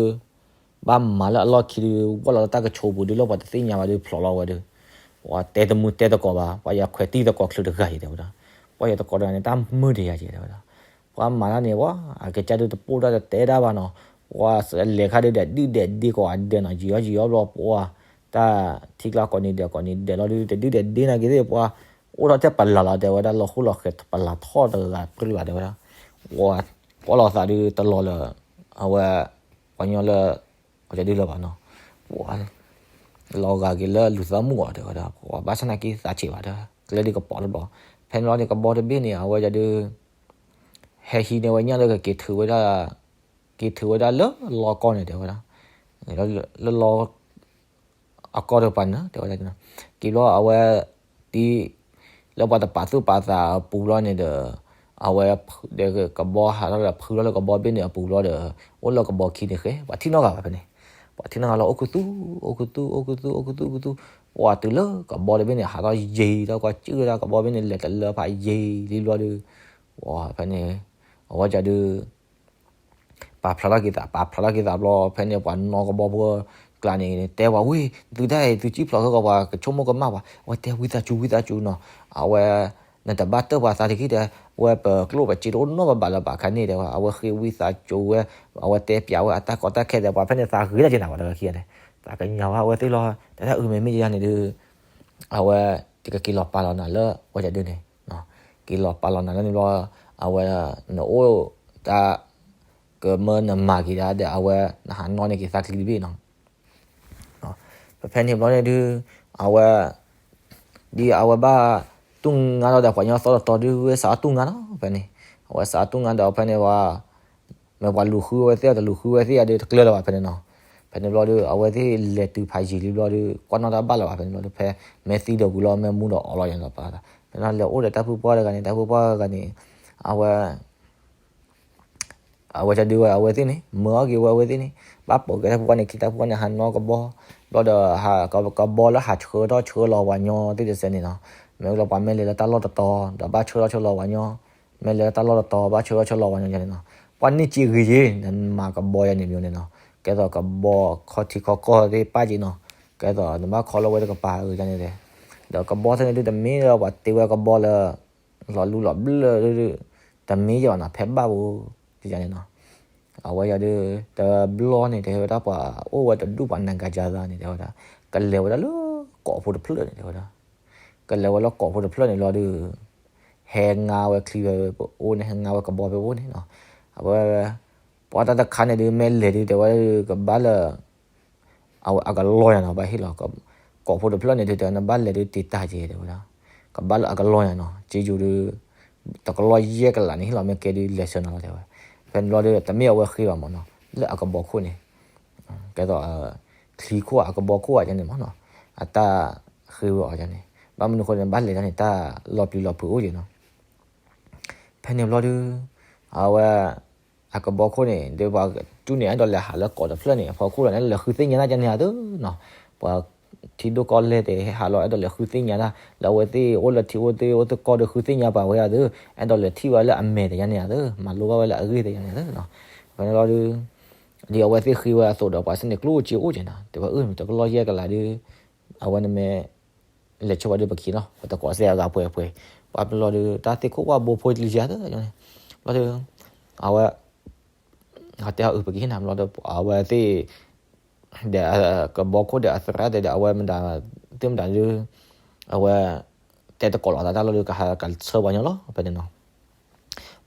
ဘၣ်မၤလၢအလီၢ်ခံဒုး ဝဲလီၤလၢတၢ်ကဆိးပူၤဒုး လၢပှၤတသ့ၣ်ညါဘၣ်ဒုး ဖျိးလီၤဝဲဒုး ပှၤတဲတမုာ်တဲသကိးဘၣ် ပှၤယၤခွဲးတံၢ်သကိးချုးတဂၤအံၤတဲဝဲဒၣ် ပှၤယၤသကိးတဂၤန့ၣ် တၢ်မုာ်တယၤကဲတဲဝဲဒၣ် ပှၤမၤတၢ်န့ၣ် ပှၤအကစၢ်ဒုးတပိၢ်တၢ်တတဲတၢ်ဘၣ်နီၤ ပှၤလဲၤခါဒုးဒီးဒုၣ်ဒဲးဒ့ကိးဂၤဒဲးနီၤ ယံာ်အီၣ်ယံာ်အီၣ်ဘျီပှၤ တၢ်ထံကျါကိးနံၤဒဲးကိးနံၤဒဲးလီၤဒုး တဒုၣ်ဒဲးဒ့နီၤက့ၤသ့ၣ် ပှၤအိၣ်ထီၣ်ထဲပလၤလီၤတဲဝဲဒၣ် လီၤဃိလီၤဃဲၤပလၤထီၣ်တဂၤပြံလီၤတဲဝဲဒၣ် ပှၤကွၢ်လီၤသးဒုးတလီၤလၢ အဝဲ ပှၤညီလၢ အီၤဒုးလၢၤဘၣ်နီၤ ပှၤ လီၤဂာ်က့ၤလၢလူၤသီမုၣ်အီၤတဲဝဲဒၣ် ပှၤဘၣ်ဆၣ်နာ်က့ၤသးဆံးဘၣ်ဒီး ကျဲဒုးကပီၤတဘျီ ဖဲန့ၣ်ဘျီန့ၣ် ကဘီတဘ့ၣ်န့ၣ် အဝဲဒၣ်ဒုး ဟဲဟံးန့ၢ်ဝဲညၣ်လၢကက့ၤထုးဝဲဒၣ် က့ၤထုးဝဲဒၣ်လၢလီၢ်ကီၢ်န့ၣ်တဲဝဲဒၣ် လၢလီၢ် အကီၢ်တပၤန့ၣ်တဲဝဲဒၣ် က့ၤဘျီအဝဲ ဒ် လၢပှၤတပာ်သူၣ်ပာ်သးအပူၤဘျီန့ၣ်ဒီး အဝဲ ဒီးကဘီဟးထီၣ်ဒီးဖုထီၣ်လၢကဘီဘ့ၣ်န့ၣ်အပူၤဘျီဒီး အိၣ်လၢကဘီခံန့ၣ်ဃဲ ပှၤထံၣ်နီတဂၤဘၣ်ဖဲန့ၣ် ပှၤထံၣ်နီတဂၤလီၤ အိၣ်ခူသူၣ် အိၣ်ခူသူၣ် အိၣ်ခူသူၣ် အိၣ်ခူသူၣ် အိၣ်ခူသူၣ် ပှၤတုၤလၢကဘီတဘ့ၣ်န့ၣ် ဟးထီၣ်ယံၤထီၣ်ကွၢ်စံၣ်ဝဲဒၣ်ကဘီဘ့ၣ်န့ၣ် လဲၤတလၢဖးယံၤလံဘျီဒီး ပှၤဖဲန့ၣ် အဝဲဒၣ်ဒုး ပာ်ဖျါထီၣ်က့ၤသး ပာ်ဖျါထီၣ်က့ၤသးဘျီ ဖဲန့ၣ်ပှၤနီၢ်ကဘီဖိကျါန့ၣ် တဲပှၤဝံၤ သုတၢ်အံၤ သုစံၣ်ဖျိးခဲကီး ပှၤကဆိကမိၣ်ကမၣ်ပှၤ အဝဲတဲဝံသးစူၤ ဝံသးစူၤနီၤ အဝဲ နတဘၣ်တၢၢ်ပှၤသးတက့ၢ်တဲ ဝဲပကျိၣ်ပစ့တအိၣ်နီတဘ့ၣ်လၢၤဘၣ်ခါန့ၣ်တဲဝဲ အဝဲဃ့ဝံသးစူၤဝဲ အဝဲတဲပျးဝဲအတၢ်ကီတၢ်ခဲဒီး ပှၤဖဲန့ၣ်သးဂ့ၤတၢ်က့ၤနၤပှၤတဂၤခံဂၤန့ၣ် သးကညီၤဝဲအဝဲသ့ၣ်လီၤ တၢ်အုးမ့မ့ၢ်ယၤန့ၣ်ဒုး အဝဲ ကက့ၤလီၤပာ်လီၤနၤလၢဝဲဒၣ်ဒုးန့ၣ် က့ၤလီၤပာ်လီၤနၤလၢန့ၣ်ဘျီ အဝဲ နအိၣ်တၢ် ကမၢနမၤက့ၤဒၣ်ဒီး အဝဲ နဟးနီၣ်န့ၢ်က့ၤသးချံတဘ့ၣ်နီၤ ဖဲဖဲန့ၣ်ဘျီန့ၣ်ဒုး အဝဲ ဒ်အဝဲဘၣ်တူၢ်ငါလီၤဒီး ပှၤကညီသီတတီၤဒုး ဝဲစးတူၢ်ငါလီၤ ဖဲန့ၣ် အဝဲစးတူၢ်ငါဒီး ဖဲန့ၣ်ဝဲ မ့ၢ်ပှၤလူၤဃုဝဲသ့ၣ် တလူၤဃုဝဲသ့ၣ်အဒုး တကျၢၤလၢၤဘၣ်ဖဲန့ၣ်နီၤ ဖဲန့ၣ်ဘျီဒုး အဝဲသ့ၣ်လဲၤတုၤဖးယံာ်လံဘျီဒုး ကွၢ်နီၣ်တၢ်ဘၣ်လၢၤဘၣ်ဖဲန့ၣ်ဘျီဒုး ဖဲမ့ၢ်သံဒီးဝံၤလီၤ မ့ၢ်မူဒီးအီလီၤယၤလီၤပာ်သး ဖဲန့ၣ်လဲၤအိၣ်ဒီးတၢ်ဖုပှၢ်တဂၤန့ၣ် တၢ်ဖုပှၢ်တဂၤန့ၣ် အဝဲ အဝဲတဒုဝဲအဝဲသ့ၣ်န့ၣ် မၢအီၣ်က့ၤဝဲအဝဲသ့ၣ်န့ၣ် ဘၣ်ပိာ်က့ၤတၢ်ဖုပှၢ်န့ၣ် ခံတၢ်ဖုပှၢ်န့ၣ် ဟးနီၣ်ကဘီ ဘျီဒီး ကဘီလၢဟးဆှၢထီၣ်ဆှၢလီၤပှၤညီသ့ၣ်တစဲးန့ၣ်နီၤ မ့ၢ်လီၤပှၤမ့ၢ်လဲၤလၢတၢ်လီၢ်တတီၤ ဒီးဘၣ်ဆှၢထီၣ်ဆှၢလီၤပှၤညီ မ့ၢ်လဲၤလၢတၢ်လီၢ်တတီၤ ဘၣ်ဆှၢထီၣ်ဆှၢလီၤပှၤညီန့ၣ်နီၤ ပှၤန့ၢ်စ့ဂ့ၤယ့ၤ နမၤကဘီယၤန့ၣ်မ့ၢ်န့ၣ်နီၤ ကဲသိးကဘီခီထံခီကီၢ်သ့ၣ်ပၣ်က့ၤနီၤ ကဲသိးနဘၣ်ခီလၢဝဲတကပၤအဂ့ၢ်န့ၣ် ဒီးကဘီသ့ၣ်န့ၣ်ဒုးတမ့ၢ်ဒီးပှၤတ့ဝဲကဘီလၢ လီၤလူလီၤဘျၢၣ်ဒုး တမ့ၢ်ယဲဘၣ်နီၤ ဖဲဘၣ်ပူၤ ယၤန့ၣ်နီၤ အဝဲယၤဒုး တဘျီန့ၣ် တဲဝဲဒၣ်ပှၤအိၣ်ဝဲတဒူၣ်ပှၤနၤကၤကၤသးန့ၣ် တဲဝဲဒၣ် ကလဲၤဝဲဒၣ်လၢကိးဖိတဖျၢၣ်န့ၣ် တဲဝဲဒၣ် ကလဲၤဝဲလၢကိးဖိတဖျၢၣ်န့ၣ်လီၤဒုး ဟဲငါဝဲချံဝဲပအိၣ်န့ၣ် ဟဲငါဝဲကဘီဖဲပအိၣ်န့ၣ်နီၤ အဝဲ ပှၤတၢ်တခါန့ၣ်ဒုး မ့ၢ်လဲၤဒုး တဲဝဲဒၣ်ဒုး ကဘၣ်လၢ အဝဲအကလီၢ်ညါနီၤ ဘၣ်ဟ့ၣ်လီၤ ကိးဖိတဖျၢၣ်န့ၣ်ဒုး တဲနဘၣ်လဲၤဒုးတ့တၢ်က့ၤ တဲဝဲဒၣ် ကဘၣ်လၢအကလီၢ်ညါနီၤ က့ယိၤဒုး တကလီၢ်ယဲၢ်ကလးန့ၣ် ဟ့ၣ်လီၤမ့ၢ်ကဲဒုး လဲၤဆှၢနၤလီၤ တဲဝဲ ဖဲန့ၣ်ဘျီဒုး တမ့ၢ်အဝဲဃ့ဘၣ်မ့ၢ်နီၤ လၢအကဘီခိၣ်န့ၣ် ကဲသိး ချံခိၣ်အကဘီခိၣ်အကန့ၣ်မ့ၢ်နီၤ အတၢ်ဃ့ဝဲအီၤန့ၣ် ဘၣ်မနုၤဃိန့ၣ် ဘၣ်လဲၤတၢ်န့ၣ် တၢ်လီၤပျံၤလီၤဖုးအိၣ်က့ၤနီၤ ဖဲန့ၣ်ဘျီဒုး အဝဲ အကဘီခိၣ်န့ၣ် ဒ်ပှၤကၠူန့ၣ် အဲၣ်ဒိးလဲၤဟးလၢကိးတဖျၢၣ်န့ၣ် အဖီခိၣ်လီၤန့ၣ် လဲၤဃုသ့ၣ်ညါတၢ်ကန့ၣ်ဧါသုနီၤ ပှၤထံဒိၣ်ကီၢ်လဲၢ်တဲ ဟဲဟးလီၤ အဲၣ်ဒိးလဲၤဃုသ့ၣ်ညါတၢ် လၢအဝဲသ့ၣ်အိၣ်လၢထံအိၣ်သ့ၣ်အိၣ်သကိးဒီးဃုသ့ၣ်ညါပှၤဝဲဧါသု အဲၣ်ဒိးလဲၤထံၣ်ဝဲလၢအမဲာ်တယါန့ၣ်ဧါသု မၤလိဘၣ်ဝဲလၢအဂ့ၢ်တယါန့ၣ်ဧါသုနီၤ ဖဲန့ၣ်ဘျီဒုး ဒ်အဝဲသ့ၣ်ဃ့ဝဲအသိးဒီး ပှၤစ့ၢ်န့ၣ်ကျိၣ်စ့အိၣ်က့ၤနီၤ တဲဝဲအၢ တကလီၢ်ယဲၢ်ကလးဒုး အဝဲန့ၣ်မ့ၢ် လဲၤဆိဝဲဒုးပကဟံးနီၤ ပတကိးစဲအဂၤပှဲၤပှဲၤ ဘၣ်ဘျီဒုး တၢ်သ့ၣ်ခိၣ်ဝၣ်ဘိဖိတလံၤယါသၢန့ၣ် ဘျီဒုး အဝဲ တဲအီၤအုးပကဟံးနၤဘျီဒီး အဝဲသ့ၣ် ဒီးကဘီခိၣ်ဒီးအသရၣ်တဲဒီး အဝဲမတၤ သ့ၣ်မတၤဒုး အဝဲ တဲတကိးလီၤသးတၢ်လီၤဒုး ကဟးကဆှၢပှၤညီလီၤ ဖဲန့ၣ်နီၤ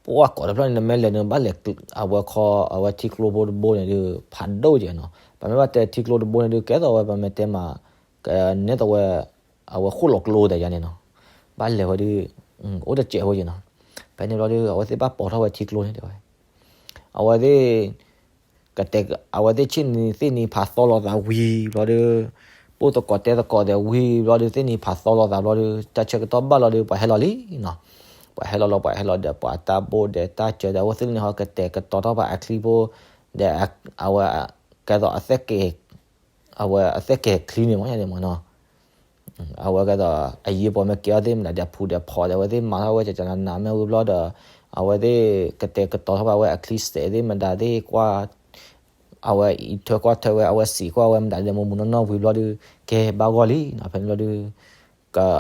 ပှၤကိးတဖျၢၣ်န့ၣ် နမ့ၢ်လဲၤန့ၣ် ဘၣ်လဲၤ အဝဲခီ အဝဲထံကျိဖိတဘိန့ၣ်ဒုး ဖးဒိၣ်က့ၤနီၤ ပမ့ၢ်ဘၣ်တဲထံကျိတဘိန့ၣ်ဒုး ကဲသိးဝဲပမ့ၢ်တဲမး ကနဲသိးဝဲ အဝဲဃိၣ်လီၤကျိတယါန့ၣ်နီၤ ဘၣ်လဲၤဝဲဒုး အိၣ်တစဲးဖိက့ၤနီၤ ဖဲန့ၣ်ဘျီဒုး အဝဲသ့ၣ်ဘၣ်ပိာ်ထီၣ်ဝဲထံကျိန့ၣ်တဲဝဲ အဝဲသ့ၣ် ကတဲ အဝဲသ့ၣ်ဆ့ၣ်နံၤသ့ၣ်နံၤဖးသီလိာ်သးဝံၤဘျီဒုး ပိၢ်သကိးတဲသကိးဒီးဝံၤဘျီဒုး သ့ၣ်နံၤဖးသီလိာ်သးဘျီဒုး တၢ်ဆၢကတီၢ်ဘၣ်လီၤဒုး ပှၤဟဲလီၤလံနီၤ ပှၤဟဲလီၤလီၤ ပှၤဟဲလီၤဒီး ပှၤတၢ်ဘိၣ်ဒီးတၢ်စၢၤဒီး အဝဲသ့ၣ်န့ၣ်ဟီ ကတဲာ်ကတီၤထီၣ်ပှၤအချံဖိ ဒီး အဝဲ ကဲသိးအသက်ကဲၤ အဝဲအသက်ကဲၤချံန့ၣ်မ့ၢ်န့ၣ်မ့ၢ်နီၤ အဝဲကဲသိး အယံၤပှၤမ့ၢ်ကဲအီၤသ့ၣ်မတၤဒီး ဖူးဒီးဖီးဒီး အဝဲသ့ၣ်မၤထီၣ်ဝဲကကနနၤမ့ၢ်ဝံၤဘျီဒီး အဝဲသ့ၣ်ကတဲာ်ကတီၤထီၣ်ဘၣ်ဝဲအချံစဲးသ့ၣ်မတၤသ့ၣ်ကွၢ် အဝဲအံးထွဲကွၢ်ထွဲဝဲ အဝဲစံးကွၢ်ဝဲမတၤဒီး မူးမူးနီၢ်နီၢ်ဝံၤဘျီဒီး ကဲဘၣ်ဂီၢ်လံနီၤ ဖဲန့ၣ်ဘျီဒီး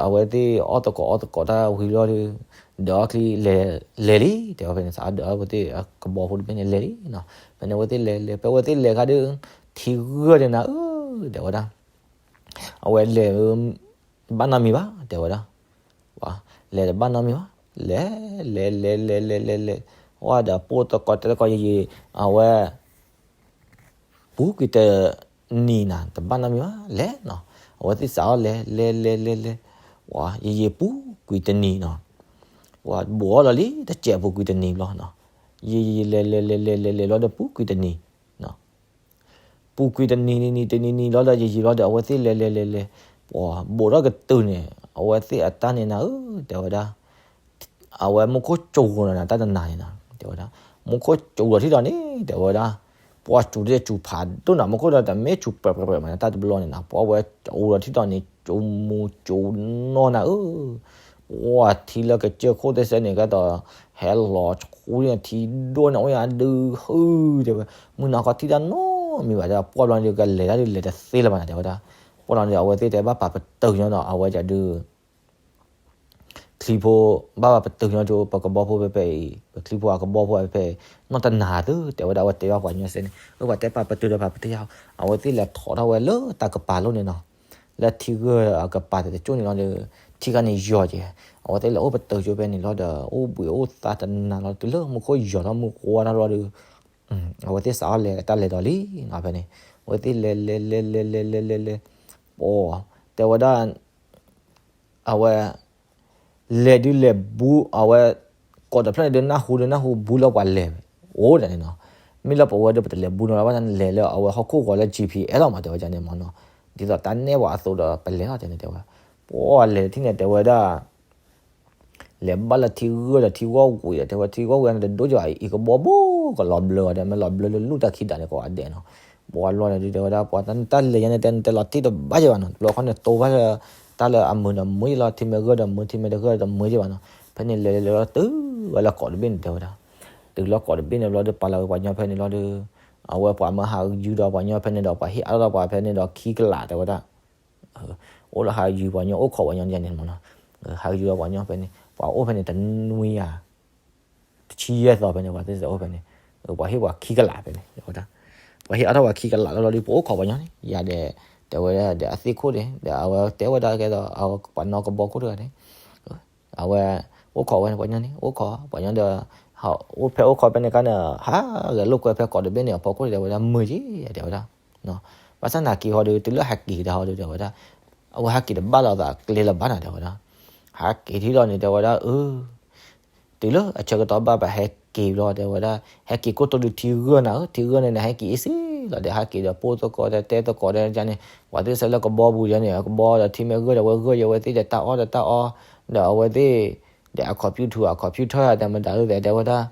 အဝဲသ့ၣ်အီၣ်သကိးအီသကိးတၢ်ဝံၤဘျီဒီး ဒီးအီၣ်ချံလဲၤ လဲၤလံ တဲဝဲဖဲန့ၣ် သးအီၣ်ဒီးအဝဲသ့ၣ်အကဘီဖိတဘ့ၣ်န့ၣ်လဲၤလံနီၤ ဖဲန့ၣ်အဝဲသ့ၣ်လဲၤလဲၤ ဖဲအဝဲသ့ၣ်လဲၤခါဒီး ထံဂၢၢ်န့ၣ်နၤဧၢ တဲဝဲဒၣ် အဝဲလဲၤ ဘၣ်နီတမံၤဘၣ် တဲဝဲဒၣ် လဲၤတဘၣ်နီတမံၤဘၣ် လဲၤ လဲၤ လဲၤ လဲၤ လဲၤ လဲၤ လဲၤ ဝဲဒီးပိၢ်သကိးတဲသကိးယယံၤ အဝဲ ပူၤကွံာ်တနံၤနၤ တဘၣ်နီတမံၤဘၣ် လဲၤနီၤ အဝဲသ့ၣ်စးထီၣ်လဲၤ လဲၤ လဲၤ လဲၤ လဲၤ ယယံၤပူၤကွံာ်တနံၤနီၤ ပှၤဘိးအီၤလီၤလံ တစဲးပူၤကွံာ်တနံၤဘျီနီၤ ယယံၤလဲၤ လဲၤ လဲၤ လဲၤ လဲၤ လဲၤ လဲၤ လီၤဒီးပူၤကွံာ်တနံၤ ပူၤကွံာ်တနံၤနံၤ တနံၤနံၤလီၤဒီး ယယံၤလီၤဒီး အဝဲသ့ၣ်လဲၤလဲၤလဲၤလဲၤ ပှၤဘိးထီၣ်ကတုၤန့ၣ် အဝဲသ့ၣ်အတၢ်န့ၣ်နၤဧၢ တဲဝဲဒၣ် အဝဲမူခိၣ်စူၤလီၤနၤ တၢ်တနၤန့ၣ်နၤ တဲဝဲဒၣ် မူခိၣ်စူၤလီၤထံၣ်ဒီးန့ၣ် တဲဝဲဒၣ် ပှၤစူၤတစူၤဖးဒိၣ်နၤ မူခိၣ်ဒီးတမ့ၢ်စူၤပှဲၤပှဲၤပှဲၤမး တၢ်တဘျီန့ၣ်နၤ ပှၤဝဲအိၣ်လီၤထံၣ်ဒီးန့ၣ် စူၤမူၤစူၤနီၢ်နၤဧၢ ပှၤထံလၢကစၢၢ်ခိၣ်သ့ၣ်စဲန့ၣ် ကဲသိး ဟဲလီၤဆူန့ၣ် ထံဒိၣ်န့ၣ် အိၣ်ယၤဒုးဟု တဲဝဲ မုၢ်နၤခီထံၣ်တၢ်နီတမံၤဘၣ် တဲ ပှၢ်ဘျီန့ၣ်ဒီး ကလဲၤတၢ်ဒုးလဲၤတသ့လၢၤဘၣ်နၤ တဲဝဲဒၣ် ပှၢ်လီၤန့ၣ်ဒီး အဝဲသ့ၣ်တဲဘၣ်ပာ်ပတုာ်ညီဒီး အဝဲဒၣ်ဒုး ချံဖိ ဘၣ်ပာ်ပတုာ်ညီဒီး ပကဘီဖိဖဲဖဲအံၤ ပချံဖိအကဘီဖိဖဲဖဲအံၤ နီၢ်တနၤသု တဲဝဲဒၣ် အဝဲတဲဘၣ်ပှၤညီစဲန့ၣ် အဝဲတဲပာ်ပတုာ်ဒီးပာ်ပတုာ်ယါ အဝဲသ့ၣ်လဲၤထီၣ်ထီၣ်ဝဲလၢတၢ်ကပၤလိၣ်န့ၣ်နီၤ လၢထံဂၢၢ်အကပၤတကၠိၣ်န့ၣ်လီၤဒီး ထံခါန့ၣ်ယီၤက့ၤ အဝဲသ့ၣ်လဲၤအိၣ်ပတုာ်ကၠိဖဲန့ၣ်လီၤဒီး အိၣ်ဘှံးအိၣ်သါတနၤလီၤ တုၤလၢမူခိၣ်ယီၤထီၣ်မုၢ်ကွၢ်ထီၣ်လီၤဒီး အဝဲသ့ၣ်စးထီၣ်လဲၤတၢ်လဲၤဒီးလံနီၤ ဖဲန့ၣ် အဝဲသ့ၣ်လဲၤလဲၤလဲၤလဲၤလဲၤလဲၤလဲၤလဲၤ ပှၤ တဲဝဲဒၣ် အဝဲ လဲၤဒုးလဲၤဘူး အဝဲ ကိးတဖျၢၣ်န့ၣ်ဒုး နၢ်ဟူဒုးနၢ်ဟူဘူးလၢပှၤလဲၤ အိၣ်ဒၣ်န့ၣ်နီၤ မ့ၢ်လၢပဝဲဒၣ်ပတလဲၤဘူးနီၤ ဘၣ်ဆၣ်န့ၣ်လဲၤလၢအဝဲဟီၣ်ခိၣ်ဂီၤလၢ G P S လီၤမး တဲဝဲဒၣ်န့ၣ်မးနီၤ ဒ်သိးတၢ်နဲၣ်ပှၤအသိးဒီးပလဲၤလီၤ တဲန့ၣ်တဲဝဲ ပှၤလဲၤထံၣ်န့ၣ် တဲဝဲဒၣ် လဲၤဘၣ်လၢထံဂၢၢ်ဒီးထံဂီၢ်ဝံၤဒီး တဲဝဲထံဂီၢ်ဝံၤန့ၣ်တဒိၣ်ကီး အံၤကဘီဘိကလီၤဘျၢဝဲဒီး မ့ၢ်လီၤဘျၢလၢလူၢ်တၢ်ခံဒးန့ၣ် ကိးဂၤဒဲးနီၤ ပှၤလီၤန့ၣ်ဒုး တဲဝဲဒၣ် ပှၤတၢ်လဲၤညါန့ၣ် တဲနတဲလီၤတံၢ်တဘၣ်ယဲဘၣ်နီၤ တဘျီခီန့ၣ် တိၢ်ဘၣ်လၢ တၢ်လၢအမုာ်ဒီးမုာ်ယဲလီၤ ထံမ့ၢ်ဂၢၢ်ဒီးမုာ် ထံမ့ၢ်တဂၢၢ်ဒီးမုာ်ယဲဘၣ်နီၤ ဖဲန့ၣ်လဲၤလဲၤလဲၤလီၤတုၤဝဲလၢကိးတဘ့ၣ်န့ၣ် တဲဝဲဒၣ် တုၤလၢကိးတဘ့ၣ်န့ၣ်ဘျီဒီး ပာ်လီၤက့ၤပှၤညီဖဲန့ၣ်လီၤဒီး အဝဲပှၤမၢဟးယုာ်ဒီးပှၤညီဖဲန့ၣ်ဒီး ပှၤဟ့ၣ်အါထီၣ်ဒီးပှၤဖဲန့ၣ်ဒီးခံကလး တဲဝဲဒၣ် အိၣ်လၢဟးယုာ်ပှၤညီ အိၣ်ခိးပှၤညီန့ၣ်မးနီၤ ဟးယုာ်ဒီးပှၤညီဖဲန့ၣ် ပှၤအိၣ်ဖဲန့ၣ်တနွံယၤ တဆံယဲၢ်သီဖဲန့ၣ် ပှၤသ့ၣ်စဲအိၣ်ဖဲန့ၣ် ပှၤဟ့ၣ်ပှၤခံကလးဖဲန့ၣ် တဲဝဲဒၣ် ပှၤဟ့ၣ်အါထီၣ်ပှၤခံကလးလီၤလီၤဒီး ပအိၣ်ခိးပှၤညီန့ၣ် ယၤဒီး တဲဝဲဒၣ်ဒီးအသ့ၣ်ခိၣ်န့ၣ် ဒီးအဝဲတဲဝဲဒၣ်ကဲဒီး အဝဲပှၤနီၢ်ကဘီခိၣ်တဂၤန့ၣ် အဝဲ အိၣ်ခိးဝဲန့ၣ် ပှၤညီန့ၣ် အိၣ်ခိး ပှၤညီဒီး အိၣ်ဖဲအိၣ်ခိးဖဲန့ၣ်အခါန့ၣ် ဟးဂဲၤလိာ်ကွဲဖဲကိးတဘ့ၣ်န့ၣ် အဖီခိၣ်န့ၣ် တဲဝဲဒၣ်မုာ်က့ၤ တဲဝဲဒၣ် ဘၣ်ဆၣ်နာ်က့ၤဟီဒီး တုၤလၢဟးက့ၤတၢ်ဟီဒီး တဲဝဲဒၣ် အဝဲဟးက့ၤတဘၣ်လီၤသးကျဲလၢၤဘၣ်နီၤ တဲဝဲဒၣ် ဟးက့ၤထံၣ်လီၤန့ၣ် တဲဝဲဒၣ် အၢ တုၤလၢအဆၢကတီၢ်ဘၣ်ပဟဲက့ၤဘျီ တဲဝဲဒၣ် ဟဲက့ၤကိၣ်တိၤဒုးထံဂၢၢ်နၤဧၢ ထံဂၢၢ်န့ၣ် နဟဲက့ၤအ့ၣ်စ့လီၤ ဒီးဟးက့ၤဒီးပိၢ်သကိးတဲတဲသကိးဒီးန့ၣ် ပှၤသ့ၣ်စဲလၢကဘီပူၤယဲန့ၣ် ကဘီဒီးထံမ့ၢ်ဂၢၢ်ဒီးဝဲဂၢၢ်ယဲဝဲသ့ၣ်ဒီးတၢ်အီၣ်ဒီးတၢ်အီ ဒီးအဝဲသ့ၣ် ဒီးအ computer အ computer တဲမတၤသ့ၣ်တဲဝဲဒၣ်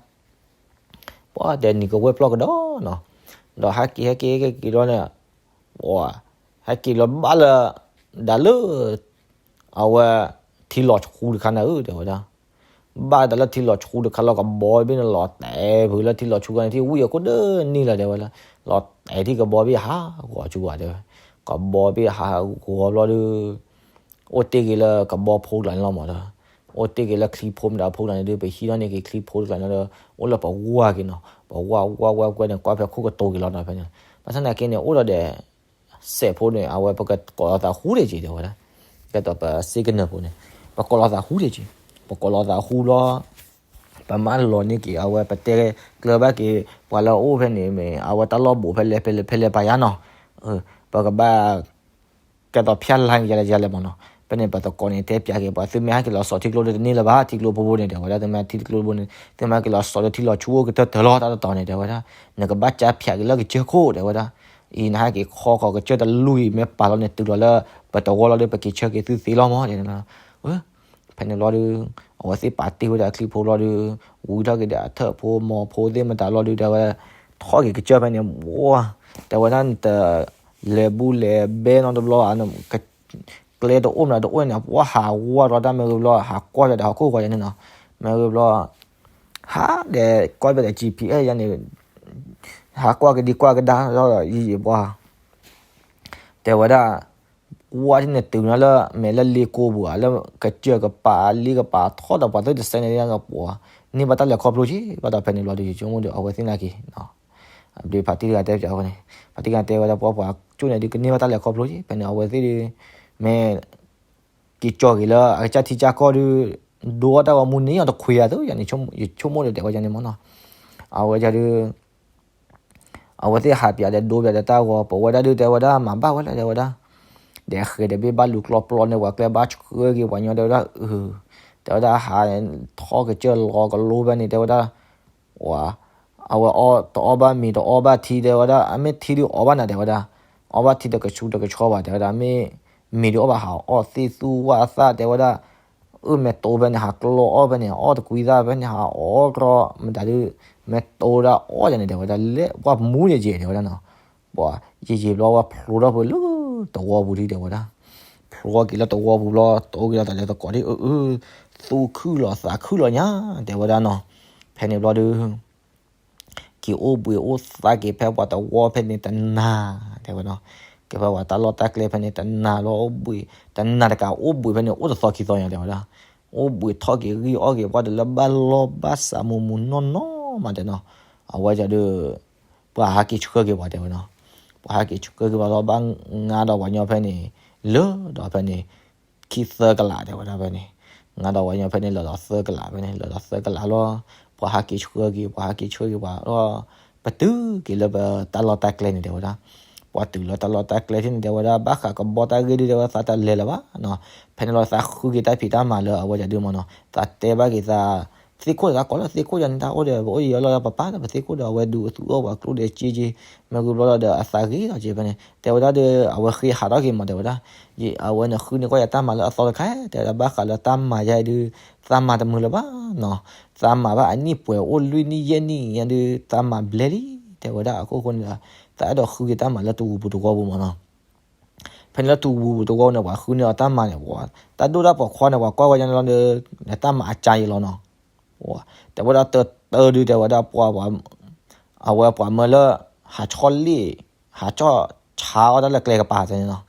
ပှၤတဲနံၤကဝဲၢ်ပျီၢ်ကဒီးနီၤ ဒီးဟဲက့ၤဟဲက့ၤဟဲက့ၤလီၤန့ၣ် ပှၤ ဟဲက့ၤလီၤဘၣ်လၢ ဒၣ်လၢ အဝဲ ထံလီၤဆူတခါန့ၣ်ဧၢ တဲဝဲဒၣ် ဘၣ်တၢ်လၢထံလီၤဆူတခါလီၤ ကဘီဘ့ၣ်န့ၣ်လီၤတဲာ်ဖုးလၢထံလီၤဆူခါန့ၣ် ထံၣ်ဝံၣ်အခိၣ်ဒၢနံၣ်လီၤ တဲဝဲဒၣ် လီၤတဲာ်ထံၣ်ကဘီဘ့ၣ်ဟးဂီၤဆူဝဲ တဲဝဲ ကဘီဘ့ၣ်ဟးဂီၤဘျီဒီး အိၣ်တ့ၢ်က့ၤလၢကဘီဖိတကျါန့ၣ်လီၤမးဒီး အိၣ်တ့ၢ်က့ၤလၢချံဖိမတၤဖိတကျါန့ၣ်ဒီး ပဟံးထီၣ်န့ၢ်က့ၤချံဖိတကျါန့ၣ်ဒီး အိၣ်လၢပဝါက့ၤနီၤ ပဝါဝါဝါကွဲန့ၣ် ကွၢ်ဖဲခိၣ်ကတိၤက့ၤလီၤနီၤဖဲန့ၣ် ဘၣ်ဆၣ်နာ်က့န့ၣ် အိၣ်ဒီးဒီး စဲးဖိန့ၣ် အဝဲပကကိးလီၤသးဃူဒံးက့ၤတဲဝဲဒၣ် ကဲသိးပစ့ကနၢၤဖိန့ၣ် ပကိးလီၤသးဃူဒံးက့ၤ ပကိးလီၤသးဃူလီၤ ပမၢလီၤန့ၢ်က့ၤ အဝဲပတဲကျၢၤဘၣ်က့ၤ ပှၤလၢအအိၣ်ဖဲန့ၣ်မ့ၢ် အဝဲတၢ်လီၢ်ဘူးဖဲလဲၣ်ဖဲလဲၣ်ဖဲလဲၣ်ပာ်ယါနီၤ ပကဘၣ် ကဲသိးဖၠၣ်လါက့ၤ ယၤလဲၣ်ယၤလဲၣ်မးနီၤ ဖဲန့ၣ်ပသကိးန့ၣ် တဲပၠးက့ၤပှၤ သုမ့ၢ်ဟဲက့ၤလီၤစိာ်ထံကျိဒီးတန့ၢ်လၢၤဘၣ် ထံကျိဖိဖိန့ၣ် တဲဝဲဒၣ် သုမ့ၢ်ဟဲထံကျိဖိန့ၣ် သုမ့ၢ်ဟဲက့ၤလီၤစိာ်ဒီးထံလီၤဆူအိၣ်ကတၢၢ်တၢၢ်လီၤ တၢ်တတီၤန့ၣ် တဲဝဲဒၣ် နကဘၣ်ကၢဖၠးက့ၤလၢကစၢၢ်ခိၣ် တဲဝဲဒၣ် အံၤနဟဲက့ၤခီဃီၤကစၢၢ်တလူၢ်အံၤ မ့ၢ်ပာ်လီၤန့ၣ် တုၤလီၤလၢ ပတဝီလီၤဒီး ပက့ၤဆၢက့ၤသုသ့လီၤမး တဲ ဖဲန့ၣ်ဘျီဒီး အဝဲသ့ၣ်ပာ်တ့ၢ်ဝဲဒၣ်အချံဖိဘျီဒီး ဝံထီၣ်က့ၤဒီးအထၢၣ်ဖိမီၤဖိသ့ၣ်မတၤဘျီဒီး တဲဝဲ ထီၣ်က့ၤကစၢၢ်ဖဲန့ၣ် ဝါ တဲဝဲဒၣ်နတ လဲၤဘူးလဲၤဘဲနီတဘျီဧါ က ကျဲတအိၣ်မနုၤတအိၣ်န့ၣ် ပှၤဟးဝါဒီးတၢ်မ့ၢ်ဂ့ၤဘျီ ဟးကွၢ်ဒီးဟီၣ်ခိၣ်ဂီၤယၤန့ၣ်နီၤ, မ့ၢ်ဂ့ၤဘျီ ဟးဒီးကွၢ်ဒီး G P S ယၤန့ၣ် ဟးကွၢ်ကဒံကွၢ်ကဒါဒီးယံာ်ယံာ်ပှၤ တဲဝဲဒၣ် ဝါထံၣ်န့ၣ်တုၤနီၤလၢ မ့ၢ်လၢလ့ကိပူၤဧါ လၢကစၢၢ်ကပၤ လ့ကပၤထီၣ်ဒီးပှၤသုတစဲန့ၣ် ပှၤ န့ၢ်ဘၣ်တၢ်လဲၤခီဖျိက့ၤ ဘၣ်ဒီးဖဲန့ၣ်ဘျီဒီး ယဆိကမိၣ်ဒီး အဝဲသ့ၣ်နာ်က့ၤ အဘျုးဖးတံၢ်တဂၤတဲပၠးအဃိန့ၣ် ဖးတံၢ်တဂၤတဲဝဲဒၣ် ပှၤပှၤကၠိန့ၣ်ဒုးကန့ၢ်ဘၣ်တၢ်လဲၤခီဖျိက့ၤ ဖဲန့ၣ် အဝဲသ့ၣ်ဒုး မ့ၢ် က့ၤကၠီၤက့ၤလၢအကစၢ်ထံကၢ်ကီၢ်ဒုး ဒိအီၣ်တၢ်ဂီၤမူန့ၣ်အီၤတခွ့အသိး ယၤန့ၣ် ယဆိကမိၣ်ဒီးတဲဝဲယၤန့ၣ်မ့ၢ်နီၤ, အဝဲယၤဒုး အဝဲသ့ၣ်ဟးပၠးဒီးဒိပၠးဒီးတၢ်ဂီၤ ပဝဲဒၣ်ဒုးတဲဝဲဒၣ် မၤဘၣ်ဝဲလဲၣ် တဲဝဲဒၣ်, ဒီးဃဲၤဒီးဘ့ၣ်ဘၣ်လူၤကျီပျီန့ၣ် ပှၤကျဲဘၣ်ဆှၢက့ၤပှၤညီတဲဝဲဒၣ် အ တဲဝဲဒၣ် ဟးထီၣ်ကစၢၢ်လီၤကလိဖဲန့ၣ် တဲဝဲဒၣ် ဝဲ အဝဲအီၣ်တအီၣ်ဘၣ်မ့ၤတအီၣ်ဘၣ်ထံ တဲဝဲဒၣ် အမ့ၢ်ထံဒုးအီၣ်ဘၣ်နၤ တဲဝဲဒၣ်, အီၣ်ဘၣ်ထံတကဆူးတကဆှီဘၣ် တဲဝဲဒၣ် မ့မ့ၢ်ဒုးအီၣ်ဘၣ်ဟးအီၣ်သ့ၣ်သူၣ်ဝၣ်သၣ် တဲဝဲဒၣ် အၢ မဲာ်တိဖဲန့ၣ် ဟးကျီအီၣ်ဖဲန့ၣ် အီၣ်တကွံသၣ်ဖဲန့ၣ် ဟးအီၣ်ကျီ မတၤဒုး မဲာ်တိဒၣ်အီၣ်ယၤန့ၣ် တဲဝဲဒၣ် လဲၤပှၢ်မူယဲၢ်ယဲၢ် တဲဝဲဒၣ်နီၤ, ပှၤ ယံာ်ယံာ်ဘျီဝဲဖျိထီၣ်ဖုးလၢတဝီပူၤဒံး တဲဝဲဒၣ်, ဖျိက့ၤလၢတဝီပူၤဘျီ တိက့ၤလီၤသးလၢသကိးဒံး အၢ အၢ သူၣ်ခုၣ်လီၤသးခုၣ်လီၤညါ တဲဝဲဒၣ်နီၤ, ဖဲန့ၣ်ဘျီဒုး က့ၤအိၣ်ဘှံးအိၣ်သါက့ၤဖဲပှၤတဝီဖဲန့ၣ်တနၤ တဲဝဲနီၤ, က့ၤဖဲပှၤတၢ်လီၢ်တၢ်ကျဲဖဲန့ၣ်တနၤလီၤ အိၣ်ဘှံး တနၤတကးအိၣ်ဘှံးဖဲန့ၣ် အိၣ်တသီခံသီညါ တဲဝဲဒၣ်, အိၣ်ဘှံးထီၣ်က့ၤဂံၢ်အီၣ်က့ၤ ပှၤတလၢဘၣ်လီၢ်ဘၣ်စးမူးမူးနီၢ်နီၢ်မး တဲနီၤ, အဝဲယၤဒုး ပှၤဟးက့ၤဆှၢက့ၤပှၤ တဲဝဲနီၤ, ပှၤဟးက့ၤဆှၢက့ၤပှၤလီၤ ဘၣ်ငါဒီးပှၤညီဖဲန့ၣ် လၢဒီးဖဲန့ၣ် ခံသၢကလး တဲဝဲဒၣ်ဖဲန့ၣ်, ငါဒီးပှၤညီဖဲန့ၣ် လၢဒီးသၢကလးဖဲန့ၣ် လၢဒီးသၢကလးလီၤ, ပှၤဟးက့ၤဆှၢက့ၤ ပှၤဟးက့ၤဆှၢက့ၤပှၤလီၤ, ပတုၤက့ၤလၢပတၢ်လီၢ်တၢ်ကျဲန့ၣ် တဲဝဲဒၣ်, ပှၤတုၤလၢတၢ်လီၢ်တၢ်ကျဲထံၣ်န့ၣ် တဲဝဲဒၣ် ဘၣ်ဃးကဘီတၢ်ဂ့ၢ်ဒုး တဲဝဲဒၣ် သးတလဲၤလၢၤဘၣ်နီၤ, ဖဲန့ၣ်လီၤ သးဃုက့ၤတၢ်ဖံးတၢ်မၤလၢအဝဲယၤဒုးမးနီၤ, သးတဲဘၣ်က့ၤသး သ့ၣ်ခိၣ်သးကိးလၢသ့ၣ်ခိၣ်ယၤန့ၣ် တၢ်အိၣ်ဒီး ပအိၣ်ယံာ်အလီၢ်လၢပပၢ်ဒီး ပသ့ၣ်ခိၣ်ဒီး အဝဲဒုးအသူအီၣ်ပှၤကျိဒီးက့က့, မ့ၢ်ဂ့ၤဘျီဒီး အသးဂ့ၤထီၣ်က့ဖဲန့ၣ် တဲဝဲဒၣ်ဒီး အဝဲဃ့ဟးထီၣ်က့ၤမး တဲဝဲဒၣ်, အဝဲန့ၣ်ဃုန့ၢ်ကွၢ်ယၤတၢ်မၤလၢအသီတခါ တဲဝဲဒၣ် ဘၣ်ဃးလၢတၢ်မၤယၤဒုး သးမၤတမုာ်လၢၤဘၣ်နီၤ, သးမၤဘၣ်အနံၣ်ပှဲၤအိၣ်လွံၢ်နံၣ်ယဲၢ်နံၣ်ညါဒုး သးမၤဘျဲလံ တဲဝဲဒၣ်, အခိၣ်ဃိန့ၣ်ဒီး သးအဲၣ်ဒိးဃုက့ၤတၢ်မၤလၢတဝူပူၤတဝီပူၤမးနီၤ ဖဲန့ၣ်လၢတဝူပူၤတဝီန့ၣ် ပှၤဃုန့ၢ်အီၤတၢ်မၤန့ၣ် ပှၤ တၢ်ဒိၣ်တၢ်ပှီၤခွါန့ၣ် ပှၤကွၢ်ဝဲယါန့ၣ်လီၤဒီး တၢ်မၤအကါယံာ်လီၤနီၤ, တဲဝဲဒၣ်တၢတၢဒုး တဲဝဲဒၣ်ပှၤ အဝဲပှၤမၢလၢ ဟးဆီၣ်လ့ၣ် ဟးကၠီၣ်ဆါအီၣ်တၢ်လၢကျဲကပၤန့ၣ်နီၤ,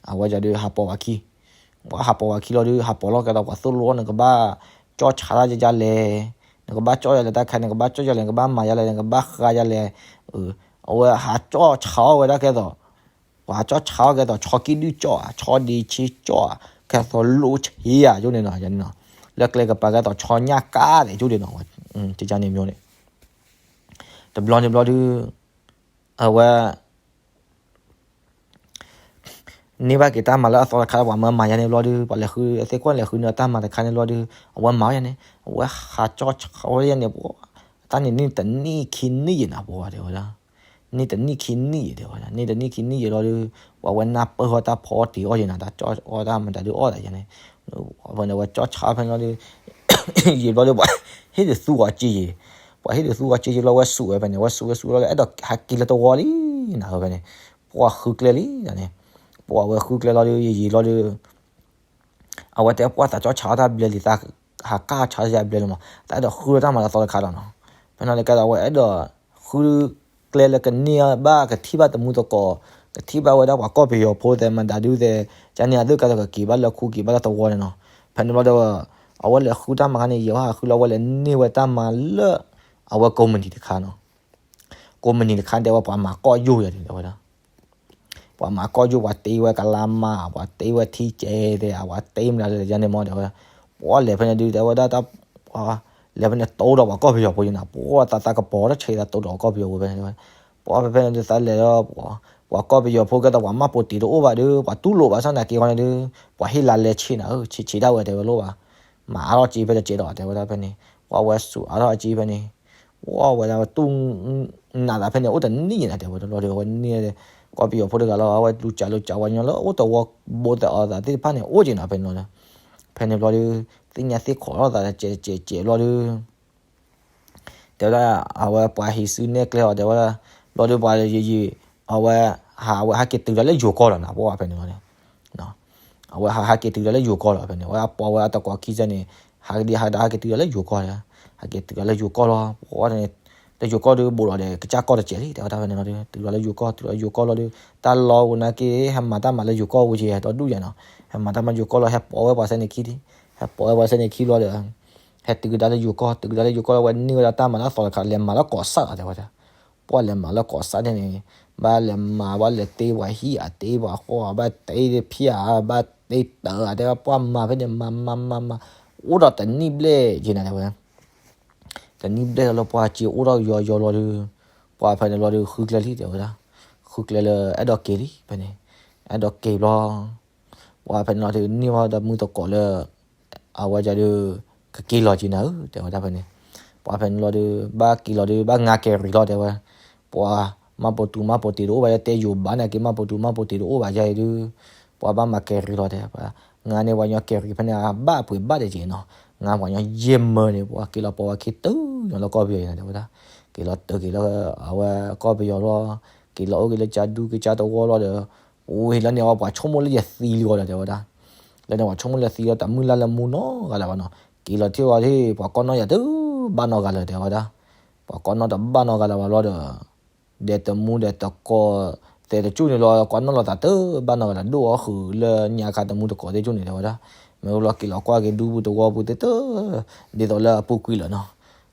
အဝဲယၤဒုးဟးပိာ်ဝဲခံ ပှၤဟးပိာ်ဝဲခံလီၤဒုး ဟးပိာ်လီၤကဲသိး ပှၤသိၣ်လိအီၣ်န့ၣ် နကဘၣ်ကၠီၣ်ဆါတၢ်ယါလဲၣ်, နကဘၣ်ကၠီၣ်ယါလဲၣ်တၢ်ခါ နကဘၣ်ကၠီၣ်ယါလဲၣ် နကဘၣ်မၤယါလဲၣ် နကဘၣ်ဃါယါလဲၣ်, အဝဲဟးကၠီၣ်ဆါအီၣ်ဝဲဒၣ်ကဲသိး ပှၤဟးကၠီၣ်ဆါအီၣ်ကဲသိး ဆီကံၣ်ဒုၣ်ကၠီၣ်ဧါ ဆီဒ့ဆ့ကၠီၣ်ဧါ ကဲသိးလိဆ့ဧါ ကၠိန့ၣ်နီၤ လၢကျဲကပၤကဲသိး ဆီညၣ်ကါသဲးကၠိန့ၣ်နီၤ, တန့ၣ်မ့ၢ်န့ၣ် တဘျီန့ၣ်ဘျီဒုး အဝဲ န့ၢ်ဘၣ်က့ၤတၢ်မၤလၢအသီတခါ ပှၤမၢမၤယါန့ၣ်ဘျီဒုး ပှၤလဲၤဃု သ့ၣ်ခိၣ်လဲၤဃုန့ၢ်တၢ်မၤတခါန့ၣ်ဘျီဒုး အဝဲမၤဝဲယါန့ၣ် အဝဲဟးကၠီၣ်ဆါဝဲယါန့ၣ် ပှၤ တၢ်န့ၣ်န့ၢ်တနံၣ်ခံနံၣ်ယံာ်နၤ ပှၤတဲဝဲဒၣ်, န့ၢ်တနံၣ်ခံနံၣ်ယံာ်တဲဝဲဒၣ် န့ၢ်တနံၣ်ခံနံၣ်ယံာ်လီၤဒုး ပှၤဝဲနၢ်ပၢၢ်ထီၣ်တၢ်ဖီအီၣ်တ့ၤအီၣ်ယံာ်နၤ တၢ်ကၠီၣ်အီၣ်တၢ်မတၤဒုးအီၣ်ဒၣ်ယါန့ၣ်, ဖဲန့ၣ် အဝဲကၠီၣ်ဆါဖဲန့ၣ်လီၤဒုး ယံာ်ဘျီဒုး ပှၤဟ့ၣ်ဒုးသူအီၤက့ယံာ်, ပှၤဟ့ၣ်ဒုးသူအီၤက့ယံာ်လီၤ ဝဲစူးဝဲဖဲန့ၣ် ဝဲစူးဝဲစူးလီၤ အဲၣ်ဒိးဟးက့ၤလၢတဝီလံ နၤဖဲန့ၣ်, ပှၤဃုကျဲလံန့ၣ်, ပှၤဝဲဃုကျဲလီၤဒုး ယံာ်ယံာ်လီၤဒုး အဝဲတဲပှၤသးကၠီၣ်ဆါအီၣ်တၢ်ဘျဲလံ သးဟးကၢ်ဆါယါဘျဲလီၤမး သးအဲၣ်ဒိးဃုထီၣ်တၢ်မၤလၢအသီတခါဒီးနီၤ, ဖဲန့ၣ်လီၤကဲဒီး အဝဲအဲၣ်ဒိးဃုကျဲလၢကန့ၢ်ဘၣ်ကထံၣ်ဘၣ်တမူသကိး ကထံၣ်ဘၣ်ဝဲဒၣ်ပှၤကီၢ်ပယီၤဖိသဲးမတၤဒုးသဲး ကန့ၢ်အသုးကဲသိးကက့ၤဘၣ်လၢခူက့ၤဘၣ်လၢတဝီန့ၣ်နီၤ, ဖဲန့ၣ်ဘျီဒီး အဝဲလဲၤဃုတၢ်မၤခါန့ၣ် ယံာ်ဟးဃုလီၤ အဝဲလဲၤန့ၢ်ဝဲတၢ်မၤလၢ အဝဲကိးမုၢ်နံၤတခါနီၤ ကိးမုၢ်နံၤတခါ တဲဝဲပှၤမၤကီၢ်ယိၣ်ယၤန့ၣ် တဲဝဲဒၣ်, ပှၤမၤကီၢ်ယိၣ် ပှၤတ့ဝဲကလါမါ ပှၤတ့ဝဲထံကဲသဲး ပှၤတ့မတၤလၢယါန့ၣ်မး တဲဝဲ, ပှၤလဲၤဖဲန့ၣ်ဒုး တဲဝဲဒၣ်တၢ် လဲၤဖဲန့ၣ်တိဒီးပှၤကီၢ်ပယီၤဖိယါန့ၣ် ပှၤသးသးကပီၤတၢ်ဆဲးသးတိဒီးပှၤကီၢ်ပယီၤဖိဖဲန့ၣ် ပှၤဖဲဖဲန့ၣ်ဒုး သးလဲၤဒီး ပှၤကီၢ်ပယီၤဖိကဲသိးပှၤမၢ်ပိာ်တံၤတအိၣ်ဘၣ်ဒုး ပှၤတူၢ်လိာ်ဘၣ်ဆၣ်နာ်က့ၤဃီန့ၣ်ဒုး ပှၤဟ့ၣ်လါလဲဆ့ၣ်နၤဧၢ ဆ့ၣ်ဆ့ၣ်ဒၣ်ဝဲတဲဝဲလိၣ်ဘၣ် မၤအါထီၣ်က့ဖဲတကဲးဒီး တဲဝဲဒၣ်ဖဲန့ၣ် ပှၤဝဲစူးအါထီၣ်က့ဖဲန့ၣ် ပှၤဝဲဒၣ်တူၢ်နးသးဖဲန့ၣ် အိၣ်တနံၣ်ယံာ်နၤ တဲဝဲတဘျီဒီး အဝဲန့ၢ် ကီၢ်ပယီၤဖိတဂၤလီၤ အဝဲလူၤကးလူၤကးဝဲညီလၢအိၣ်တဝီဘိသဲးအီၤသးသ့ၣ်တဖၣ်န့ၣ် အိၣ်က့ၤနၤဖဲန့ၣ်လီၤ ဖဲန့ၣ်ဘျီဒုး သ့ၣ်ညါသ့ၣ်ခိးထီၣ်သးတကဲးတကဲးတကဲးဘျီဒုး တဲဝဲဒၣ် အဝဲပှၤဟံးစုနဲၣ်ကျဲအီၤ တဲဝဲဒၣ် ဘျီဒုးပှၤယံာ်ယံာ် အဝဲ ဟးဝဲဟးက့ၤတုၤဒၣ်လၢယိၤကီၢ်ဒီးနၤ ပှၤဖဲန့ၣ်လီၤ အဝဲဟးဟးက့ၤတုၤဒီးလၢယိၤကီၢ်လီၤ. ဖဲန့ၣ် အဝဲအပိာ်ဝဲအတကိးခံစဲန့ၣ် ဟးက့ၤဒံးဟးက့ၤတုၤဒီးလၢယိၤကီၢ်ဒီး ဟးက့ၤတုၤဒီးလၢယိၤကီၢ်လီၤ. ပှၤန့ၣ် လၢယိၤကီၢ်ဒုးဘိးလီၤဒီး ကစၢ်ကီၢ်တစဲးလံ တဲဝဲဒၣ်ဖဲန့ၣ်လီၤဒီး တုၤဒီးလၢယိၤကီၢ် တုၤဒီးယိၤကီၢ်လီၤဒီး တၢ်လီၤဝဲနာ်က့ ဟဲမၤတၢ်မၤလၢယိၤကီၢ်ဝဲက့ၤဒီဒူၣ်ယါနီၤ. ဟဲမၤတၢ်မၤယိၤကီၢ်လီၤ ဟဲပိာ်ဝဲပှၤစဲန့ၣ်ခံဒံး ဟဲပိာ်ဝဲပှၤစဲန့ၣ်ခံဘျီဒီး ဟဲတုၤကဒါလၢယိၤကီၢ် တုၤကဒါလၢယိၤကီၢ်လီၤ ဝဲန့ၢ်ဝဲဒၣ်တၢ်မၤလၢအသီတခါ လဲၤမၤလၢကီၢ်ဆၣ်လီၤ တဲဝဲဒၣ်. ပှၤလဲၤမၤလၢကီၢ်ဆၣ်န့ၣ်န့ၣ် ဘၣ်လဲၤမၤ ဘၣ်လဲၤတ့ပှၤဟံၣ်အတ့ပှၤဃီ ဘၣ်တ့ဖံးဧါ ဘၣ်တ့တၢ်ဧါ တဲဝဲ ပှၤမၤဖဲန့ၣ် မၤမၤမၤမၤ အိၣ်ဒီးတနံၣ်ဘျဲၣ်က့ၤနၤ တဲဝဲ တနံၣ်ဘျဲၣ်လီၤလၢပှၤစ့အိၣ်ထီၣ်ယီၤယီၤလီၤဒီး ပှၤဖဲန့ၣ်လီၤဒီး ဃုကျဲလံ တဲဝဲဒၣ်. ဃုကျဲလၢအဲၣ်ဒိးက့ၤလံ ဖဲန့ၣ် အဲၣ်ဒိးက့ၤဘျီ ပှၤဖဲန့ၣ်လီၤဒီး န့ၢ်ဝဲဒီးမုၢ်သကိးလၢ အဝဲဒၣ်ဒီး ကက့ၤလီၤက့ၤနၤဧၢ တဲဝဲဒၣ်ဖဲန့ၣ်. ပှၤဖဲန့ၣ်လီၤဒီး ဘၣ်က့ၤလီၤဒီး ဘၣ်ငါကဲၤရံၤလီၤ တဲဝဲ. ပှၤမၤပိာ်တူာ်မၤပိာ်တံၤတအိၣ်ဘၣ် တဲယိၤဘၣ်န့ၣ်က့ၤ မၤပိာ်တူာ်မၤပိာ်တံၤတအိၣ်ဘၣ်ယါအံၤဒီး ပှၤဘၣ်မၤကဲၤရံၤလီၤ တဲဝဲ. ငါန့ၣ်ပှၤညီကဲၤရံၤဖဲန့ၣ် ဘၣ်အပှ့ၤဘၣ်ဒဲးက့ၤနီၤ. ငါပှၤညီယဲၢ်မၢန့ၣ် ပှၤက့ၤလီၤပိာ်ဝဲခံတုၤညီလၢကီၢ်ပယီၤအံၤနီၤ တဲဝဲဒၣ်. က့ၤလီၤတုၤက့ၤလၢ အဝဲကီၢ်ပယီၤလီၤ. က့ၤလီၤအိၣ်က့ၤလၢကၠါဒူကၠါတဝီလီၤဒီး အိၣ်လၢန့ၣ်အဝဲပှၤဆိကမိၣ်လၢယသံလံအီၤဒီး တဲဝဲဒၣ်. လၢန့ၣ်ပှၤဆိကမိၣ်လၢသံလီၤ တမုၢ်လၢ်လၢမူနီတဂၤလၢၤဘၣ်နီၤ. က့ၤလီၤထံၣ်ဝဲဒၣ် ပှၤကီၢ်နီၣ်ယၤတဘၣ်နီတဂၤလၢၤ တဲဝဲဒၣ်. ပှၤကီၢ်နီၣ်တဘၣ်နီတဂၤလၢၤဘၣ်လီၤဒီး ဒဲတမူဒဲတကိး သဲတကၠူၣ်န့ၣ်လီၤ ကီၢ်နီၣ်လီၤသးတဘၣ်နီတဂၤလၢၤ ဒိၣ်အီၣ်ဃုာ်လၢညါခါတမူတကိးသ့ၣ်ကၠူၣ်န့ၣ် တဲဝဲဒၣ်. မ့ၢ်လီၤက့ၤလီၤကွၢ်က့ၤဒူပူၤတဝီပူၤသ့ၣ်တ ဒ်သိးလၢအပူၤကွံာ်လၢၤနီၤ.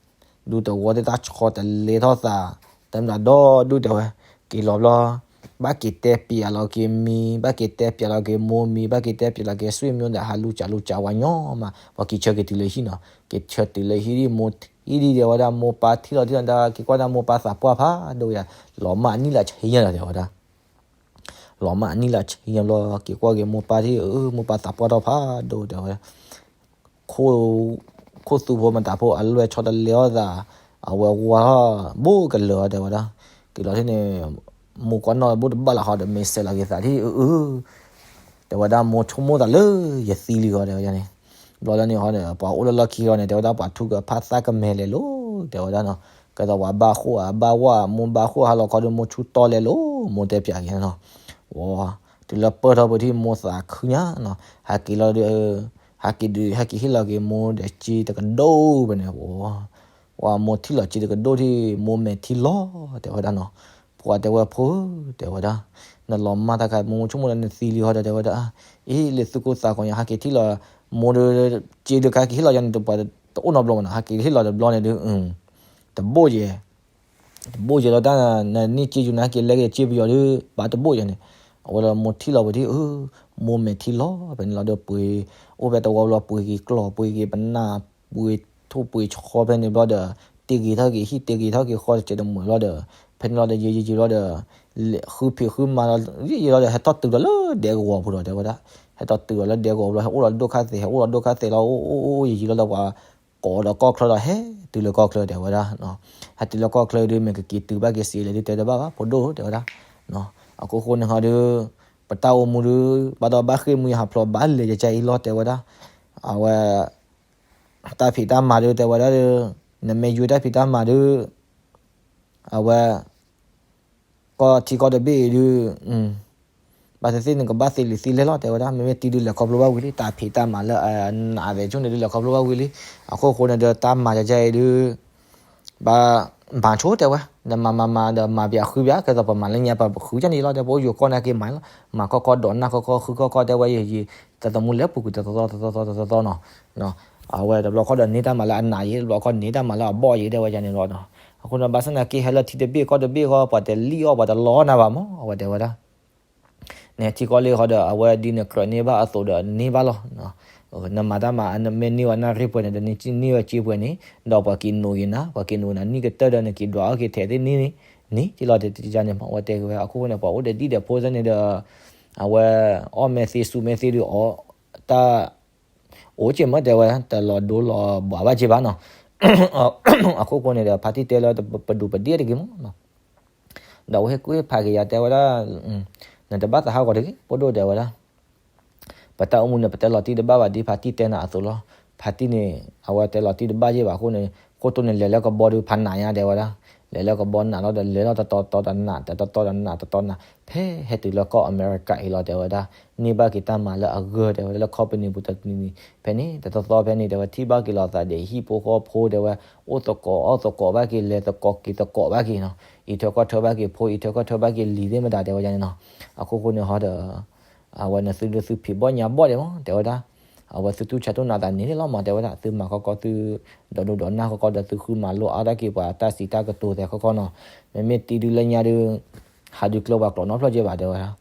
ဒူတဝီသ့ၣ်တၢ်ဆီတလဲထီၣ်သး တမတၤဒီဒူၣ်တဲဝဲ. က့ၤလီၤဘျီ ဘၣ်က့ၤတဲပျးလီၤက့ၤမံၤ ဘၣ်က့ၤတဲပျးလီၤက့ၤမိၢ်မံၤ ဘၣ်က့ၤတဲပျးလီၤက့ၤ ဆွေမျိုး ဒီးဟးလူၤစးလူၤစးဝဲညီမး ပှၤက့ၤဆၢက့ၤတုၤလၢဟံၣ်နီၤ. က့ၤဆၢတုၤလၢဟံၣ်ဒံး မိၢ်ထံၣ်ဒံး တဲဝဲဒၣ် မိၢ်ပၢ်ထံၣ်လီၤထံၣ်လီၤ က့ၤကွၢ်ဒၣ်မိၢ်ပၢ်သးပှၢ်ဖးဒိၣ်ယါ လီၤမၢ်အနံၣ်လၢဆံညါလီၤ တဲဝဲဒၣ်. လီၤမၢ်အနံၣ်လၢဆံညါဘျီ က့ၤကွၢ်က့ၤမိၢ်ပၢ်ထံၣ် အၢ မိၢ်ပၢ်သးပှၢ်ထီၣ်ဖးဒိၣ်တဲဝဲ. ခိၣ်သူဖိမတၤဖိအလွဲၢ်ဆီတလဲအီၣ်သး အဝဲဝါထီၣ်ဘူးကလၢာ်အီၤ တဲဝဲဒၣ်. က့ၤလီၤထံၣ်န့ၣ် မိၢ်ကွၢ်နီၣ်ဘူးတဘၣ်လၢၤဃီဒီး မ့ၢ်စဲးလီၤက့ၤသးထံၣ် အၢ အၢ တဲဝဲဒၣ် မိၢ်ဆိကမိၣ်သးလၢယသံလံဃီ တဲဝဲဒၣ်န့ၣ်. ဘျီလၢန့ၣ်ဃီဒီး ပှၤအိၣ်လၢလီၢ်ခံဃီန့ၣ် တဲဝဲဒၣ် ပှၤထူကဖၣ်သၣ်ကမဲလဲၤလိၤ တဲဝဲဒၣ်နီၤ. ကဲသိးပှၤဘၣ်ဃိၣ်အဘၣ်ဝၣ် မိၢ်ဘၣ်ဃိၣ်ဟါလီၤခီဒီး မိၢ်ဆူၣ်တီလဲၤလိၤ မိၢ်တဲပျးက့ၤနီၤ. ဝီ တုၤလၢပၢၢ်ထီၣ်ပူၤထံၣ်မိၢ်သးခုညါနီၤ. ဟးက့ၤလီၤဒီး ဟးက့ၤဒုး ဟဲက့ၤဟ့ၣ်လီၤက့ၤမိၢ်ဒီးစ့တကဒိၣ်ဖဲန့ၣ် ဝီ ဝီ မိၢ်ထံၣ်လီၤစ့တကဒိၣ်ထံၣ် မိၢ်မဲာ်ထံလီၤ တဲဝဲဒၣ်နီၤ. ပှၤတဲဝဲ ဖိဧၢ တဲဝဲဒၣ် နလီၤမၢ်တၢ်ခါ မိၢ်ဆိကမိၣ်လၢနသံလံဃီဒီး တဲဝဲဒၣ် အ့ လၢသုးခိၣ်သးကီညါ ဟးက့ၤထံၣ်လီၤ မိၢ်ဒီး စ့ဒီးခါက့ၤဟ့ၣ်လီၤယါန့ၣ် တပှၤတအိၣ်နီတဘျီမးနီၤ ဟးက့ၤဟ့ၣ်လီၤတဘျီန့ၣ်ဒုး တဘိၣ်ယဲ တဘိၣ်ယဲလီၤတၢ် နန့ၢ်စ့ယူၤ နဟဲက့ၤလဲၤက့ၤစ့ပယီၤဒုး ဘၣ်တဘိၣ်ယဲန့ၣ် အဝဲလၢမိၢ်ထံၣ်လီၤပူၤထံၣ် အၢ မိၢ်မဲာ်ထံလီၤ ဖဲန့ၣ်လီၤဒီးပှ့ၤ အိၣ်ဖဲတဝီဘျီ ပှ့ၤက့ၤကျီၢ် ပှ့ၤက့ၤပနၢ် ပှ့ၤထိၣ်ပှ့ၤဆီဖဲန့ၣ်ဘျီဒီး တ့ၢ်က့ၤထီၣ်က့ၤဟံၣ် တ့ၢ်က့ၤထီၣ်က့ၤဃီတစဲးတမှဲာ်ဘျီဒီး ဖဲန့ၣ်လီၤဒီး ယံာ်ယံာ်ယံာ်လီၤဒီး ဃုဖံးဃုမၤလီၤ ယံာ်ယံာ်လီၤဒီး ဟဲထီၣ်တုၤဒီးလၢဒဲကဝီၤပူၤဒီး တဲဝဲဒၣ် ဟဲထီၣ်တုၤဒီးလၢဒဲကဝီၤဘျီ ဟဲအိၣ်လီၤဒိၣ်ခါသဲး ဟဲအိၣ်လီၤဒိၣ်ခါသဲးလီၤ အိၣ်အိၣ်အိၣ်ယံာ်ယံာ်လီၤဒီး ပှၤကိးဒီးကီၢ်ချၢဒီး ဟဲတုၤလၢကီၢ်ချၢ တဲဝဲဒၣ် ဟဲတုၤလၢကီၢ်ချၢဒုး မ့ၢ်ကက့ၤတုၤဘၣ်က့ၤစ့လဲၣ်ဒုး တဲတဘၣ်ဘၣ် ဖိဒိၣ် တဲဝဲဒၣ် အခိၣ်ဃိန့ၣ်ဟီဒုး ပတၢ်အိၣ်မူဒုး ဘၣ်ဒီးဘၣ်ဃ့ၢ်မှံဟးဖျိးဘၣ်လဲၤယကါအံၤလီၤ တဲဝဲဒၣ် အဝဲ တၢ်ဖံးတၢ်မၤဒုး တဲဝဲဒၣ်ဒုး နမ့ၢ်ယွၤတၢ်ဖံးတၢ်မၤဒုး အဝဲ ကီၢ်ထံကီၢ်တဘ့ၣ်အံၤဒုး ဘၣ်သ့ၣ်သ့ၣ်နကဘၣ်သ့လံာ်သ့လဲၢ်လီၤ တဲဝဲဒၣ် မ့မ့ၢ်တံၤဒုးလဲၤခီဖျိဘၣ်ဝံၤလံ တၢ်ဖံးတၢ်မၤလၢအနာ်သ့ၣ်ဆိန့ၣ်ဒုး လဲၤခီဖျိဘၣ်ဝံၤလံ အခိၣ်ဃိန့ၣ်ဒီး တၢ်မၤယကါအံၤဒုး ဘၣ် မၤဆိတဲဝဲ နမၤမၤမၤဒီးမၤပျးဃုပျး ကဲသိးပမၤလၢညါပဃုကန့ၣ်လီၤ တဲ ပအိၣ်ယိၤကီၢ်နာ်က့မၤလီၤ မၤခီခီဒီးနၢ်ခီခီ ဃုခီခီတဲဝဲယံာ်ယံာ် တသမူလဲၤပူၤကွံာ်တသီသီသီသီသီသီနီၤ အဝဲတဘျီခီဒီးန့ၢ်တၢ်မၤလၢအနာ်ယံၤ တဘျီခီန့ၢ်တၢ်မၤလၢအဘီၣ်ယံၤ တဲဝဲယၤန့ၣ်လီၤ. အဃိန့ၣ် ဘၣ်ဆၣ်သနာ်က့ ဟဲလၢထံတဘ့ၣ်ကီၢ်တဘ့ၣ်ဃီ ပှၤတလံၣ်အီၣ် ပှၤတလီအီၣ်နၤဘၣ်မး အဝဲတဲဝဲဒၣ် နဟဲထံကီၢ်လၢဃီဒီး အဝဲဒ်နကြၢးန့ၢ်ဘၣ်အသိးဒီးန့ၢ်ဘၣ်လီၤ. နမၤတၢ်မၤ နမ့ၢ်န့ၢ်ဝဲနၣ်ရံၣ်ပှဲၤန့ၣ်ဒီး နက့ၤန့ၢ်ဝဲစ့ပှဲၤန့ၣ် ဒီးပှၤက့ၤနိးက့ၤနၤ ပှၤက့ၤနိးနၤ နံၣ်ကတၢၢ်ဒီးနက့ၤဒွးအီၣ်က့ၤထဲးသ့ၣ်န့ၣ် န့ၣ်က့ၤလီၤတယါန့ၣ်မး အဝဲတဲက့ၤဝဲ အခိၣ်ဃိန့ၣ် ပှၤအိၣ်ဒီးဒံၣ်ဒီးဖိစ့ၢ်န့ၣ်ဒီး အဝဲ အီၣ်မ့ၢ်သ့စူၤမ့ၢ်သ့ဒီး အီၣ်တၢ် အိၣ်က့ၤမ့ၢ်တဲဝဲ တလီၤဒိလီၤဘှးဘၣ်က့ၤဘၣ်နီၤ. အခိၣ်ဃိန့ၣ်ဒီး ဖါတံၢ်တဲလၢပဒူးပဒ့ၣ်တဂ့ၤမးနီၤ. ဒီးအဝဲဟ့ၣ်ကူၣ်ဟ့ၣ်ဖးက့ၤယၤတဲဝဲဒၣ် နတဘၣ်သးဟးဂီၤတဂ့ၤ ဖိဒိၣ်တဲဝဲဒၣ် ပတၢ်အိၣ်မူန့ၣ် ပတဲလီၤတံၢ်တဘၣ်ဘၣ်ဒ်ဖါတံၢ်တဲနၤအသိးလီၤ. ဖါတံၢ်န့ၣ် အဝဲတဲလီၤတံၢ်တဘၣ်ယ့ၢ်ဘၣ်အဃိန့ၣ် ခိၣ်တိန့ၣ်လဲၤလၢကဘီဒုးဖးနးညါတဲဝဲဒၣ်. လဲၤလၢကဘီနးလီၤဒီး လဲၤလီၤတတီၤတီၤတနး တတီၤတီၤတနး တတီၤနး ဖဲဟဲတုၤလၢကီၢ်အမဲရကၤအံၤလီၤ တဲဝဲဒၣ်, န့ၢ်ဘၣ်က့ၤတၢ်မၤလၢအဂၢၢ် တဲဝဲဒၣ် လၢ company ပူၤတနံၤနံၤ ဖဲန့ၣ် တသီသီဖဲန့ၣ် တဲဝဲ ထံၣ်ဘၣ်က့ၤလိာ်သးဒီး ဟံၣ်ဖိဃီဖိ တဲဝဲ အိၣ်သကိးအီၣ်သကိးဘၣ်က့ၤ လဲၤသကိးက့ၤသကိးဘၣ်က့ၤနီၤ, အံးထွဲကွၢ်ထွဲဘၣ်က့ၤဖိ အံးထွဲကွၢ်ထွဲဘၣ်က့ၤလံၤသ့ၣ်မတၤ တဲဝဲဒၣ်န့ၣ်နီၤ, အခိၣ်ဃိန့ၣ်ဟီဒီး အဝဲန့ၣ်သုဒုးသုဖံးဘီၣ်ညါဘီၣ်ဒဲးမး တဲဝဲဒၣ်, အဝဲသုတူၢ်ဆါတူၢ်နးသးန့ၣ်လီၤမး တဲဝဲဒၣ်, သုမၤခီကီၢ်သု ဒီးဒိးဒီးနၢ်ခီကီၢ်ဒီး သုဃုမၤလိအါတၢ်က့ၤပှၤတၢ်စံးတၢ်ကတိၤသဲခီကီၢ်နီၤ, မ့မ့ၢ်တံၤဒုလၢညါဒုး ဟးဒုးကျၢၤပှၤကျိးနီတဖျၢၣ်ကဲဘၣ် တဲဝဲဒၣ်,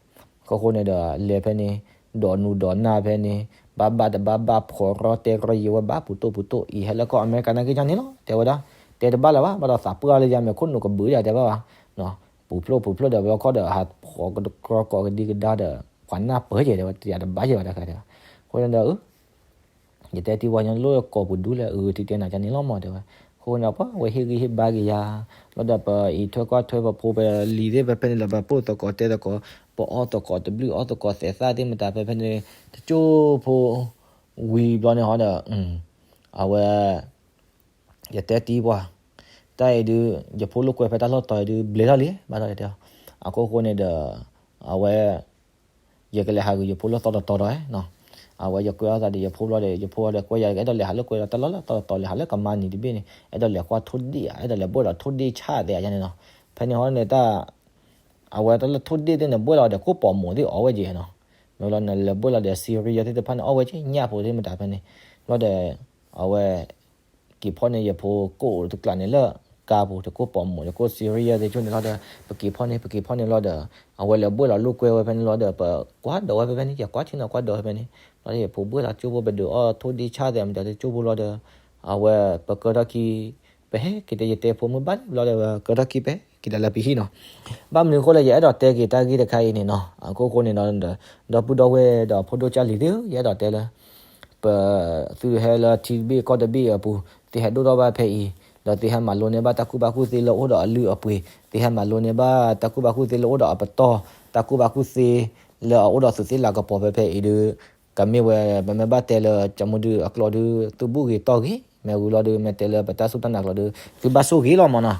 အခိၣ်ဃိန့ၣ်ဒီး လဲၤဖဲန့ၣ် ဒီးနူဒီးနၢ်ဖဲန့ၣ် ဘၣ်ဘၣ်တဘၣ်ဘၣ် ဖှီၣ်ရီတဲရီယံၤဝဲဘၣ် ပူၤတိၢ်ပူၤတိၢ် အံၤဟဲလၢကီၢ်အမဲရကၤနာ်က့ၤန့ၣ်လီၤ တဲဝဲဒၣ်, တဲတဘၣ်လၢၤဘၣ် ဘၣ်ဒီးသးပှၢ်လၢယၤ မဲာ်ခိၣ်နူာ်ကဘုးယၤ တဲဘၣ်ဘၣ်, ပူၤဖျိပူၤဖျိဒီး ဘျီခီဒီး ဟးဖှီၣ်ကဒီးကီၢ်ကဒံကဒါဒီး ပှၤနၢ်ပၢၢ်ကဲ တဲဝဲ တယၤတဘၣ်ကဲဘၣ်တခါ တဲဝဲ, အဃိန့ၣ်ဒီး ယတဲတံၤဝဲ ညါလိၣ်ကိာ်ပူၤဒူလဲၣ် အုး ထံတဲနၤကန့ၣ်လီၤမး တဲဝဲ, အဃိန့ၣ် ပှၤဝဲဟ့ၣ်ဂံၢ်ဟ့ၣ်ဘါက့ၤယၤ, လီၤဒီးပအံးထွဲကွၢ်ထွဲပဖိပလံၤသ့ၣ် ဖဲဖဲန့ၣ်လီၤ ပပိၢ်သကိးတဲသကိး ပအီၣ်သကိးတဘျုးအီၣ်သကိးသဲးသၣ်သ့ၣ်မတၤ ဖဲဖဲန့ၣ် တကၠိဖိ ဝံၤဘျီန့ၣ်ဟီဒီး အဝဲ ယတဲတံၤပှၤ, တၢ်အံၤဒုး ယဖိလိာ်ကွဲဖဲတၢ်လီၢ်တီၤအံၤဒုး ဘျဲးထီၣ်လံ ဘၣ်ဒီးတဲ, အခိၣ်ဃိန့ၣ်ဒီး အဝဲ ယကလဲၤဟးဂုာ်ယဖိလၢသီတတီၤဒီးနီၤ, အဝဲယကွဲအီၣ်သးဒီးယဖိဘျီဒီး ယဖိဒီးကွဲယၤ အဲၣ်ဒိးလဲၤဟးလိာ်ကွဲဒီးတၢ်လီၢ်လၢသီတတီၤ လဲၤဟးလၢကမါနံၤတဘ့ၣ်န့ၣ် အဲၣ်ဒိးလဲၤကွၢ်ထိၣ်ဒ့ၣ်ဧါ အဲၣ်ဒိးလဲၤဘှဲၣ်ဒီးထိၣ်ဒ့ၣ်ဆၣ်သ့ၣ်ယါန့ၣ်နီၤ, ဖဲန့ၣ်ဟီန့ၣ်တၢ် အဝဲတၢ်လၢထိၣ်ဒ့ၣ်သ့ၣ်န့ၣ် ဘှဲၣ်လီၤဒီးကိၣ်ပိာ်မိၣ်သ့ၣ်အီၣ်ဝဲက့ၤနီၤ, မ့ၢ်လီၤနလဲၤဘှဲၣ်လီၤဒီး cereal သ့ၣ်တဖၣ်န့ၣ် အီၣ်ဝဲက့ၤ ညၣ်ဖိသ့ၣ်မတၤဖဲန့ၣ်, လီၤဒီး အဝဲ က့ၤဖီၣ်န့ၢ်ယဖိကိၣ်တကျးန့ၣ်လၢကါပူၤ တကိၣ်ပိာ်မိၣ် တကိၣ် cereal သ့ၣ်ဆိန့ၣ်လီၤဒီး ပက့ၤဖီၣ်န့ၢ် ပက့ၤဖီၣ်န့ၢ်လီၤဒီး အဝဲလဲၤဘှဲၣ်လီၤလိာ်ကွဲဝဲဖဲန့ၣ်လီၤဒီး ပကွၢ်ဒီးဝဲဖဲဖဲန့ၣ် ယကွၢ်ထံနီၤကွၢ်ဒီးဝဲဖဲန့ၣ်, လီၤဒီးယဖိဘှဲၣ်လီၤကၠိဖိ ပဒုးအီၣ်ထိၣ်ဒ့ၣ်ဆၣ်သ့ၣ်မတၤတကၠိဖိလီၤဒီး အဝဲပကၢထီၣ်ခံ ပဟဲက့ၤတဲ ယတဲဖိမုၣ်ဘၣ်န့ၣ် ဘျီဒီးကၢထီၣ်ခံ ပဟဲက့ၤဒၣ်လၢပဟံၣ်နီၤ, ဘၣ်မနုၤအဃိလဲၣ် ယအဲၣ်ဒိးတဲက့ၤတၢ်ဂ့ၢ်တခါအံၤန့ၣ်နီၤ, အခိၣ်ဃိန့ၣ်ဒီး ဒီပုၢ်ဒီဝဲၢ်ဒီးဖိဒိၣ်ကၢ်လံၤသ့ၣ်ဧၢ ယအဲၣ်ဒိးတဲလၢ ပ သုဟဲလၢထံတဘ့ၣ်ကီၢ်တဘ့ၣ်အပူၤ သုဟဲဒိၣ်ထီၣ်ဘၣ်ဖဲအံၤ ဒီးသုဟဲမၤလိန့ၢ်ဘၣ်တၢ်ကူၣ်ဘၣ်ကူၣ်သ့လၢအိၣ်ဒီးအလုၢ်အပှ့ၤ သုဟဲမၤလိန့ၢ်ဘၣ်တၢ်ကူၣ်ဘၣ်ကူၣ်သ့လၢအိၣ်ဒီးအပတီၢ် တၢ်ကူၣ်ဘၣ်ကူၣ်သ့လၢအအိၣ်ဒီးသုးသ့ၣ်လၤကပီၤဖဲဖဲအံၤဒုး ကမ့ၢ်ဝဲ ပမ့ၢ်ဘၣ်တဲလၢ ကမူဒုးအကျိာ်ဒုး သုဘူၣ်ဂ့ၤတီၢ်ဂ့ၤ မ့ၢ်ဝံၤလီၤဒုး မ့ၢ်တဲလၢပတၢ်စူၢ်တၢ်နာ်ကျိာ်ဒုး သုဘၣ်ဆိၣ်ဂ့ၤလီၤမးနီၤ,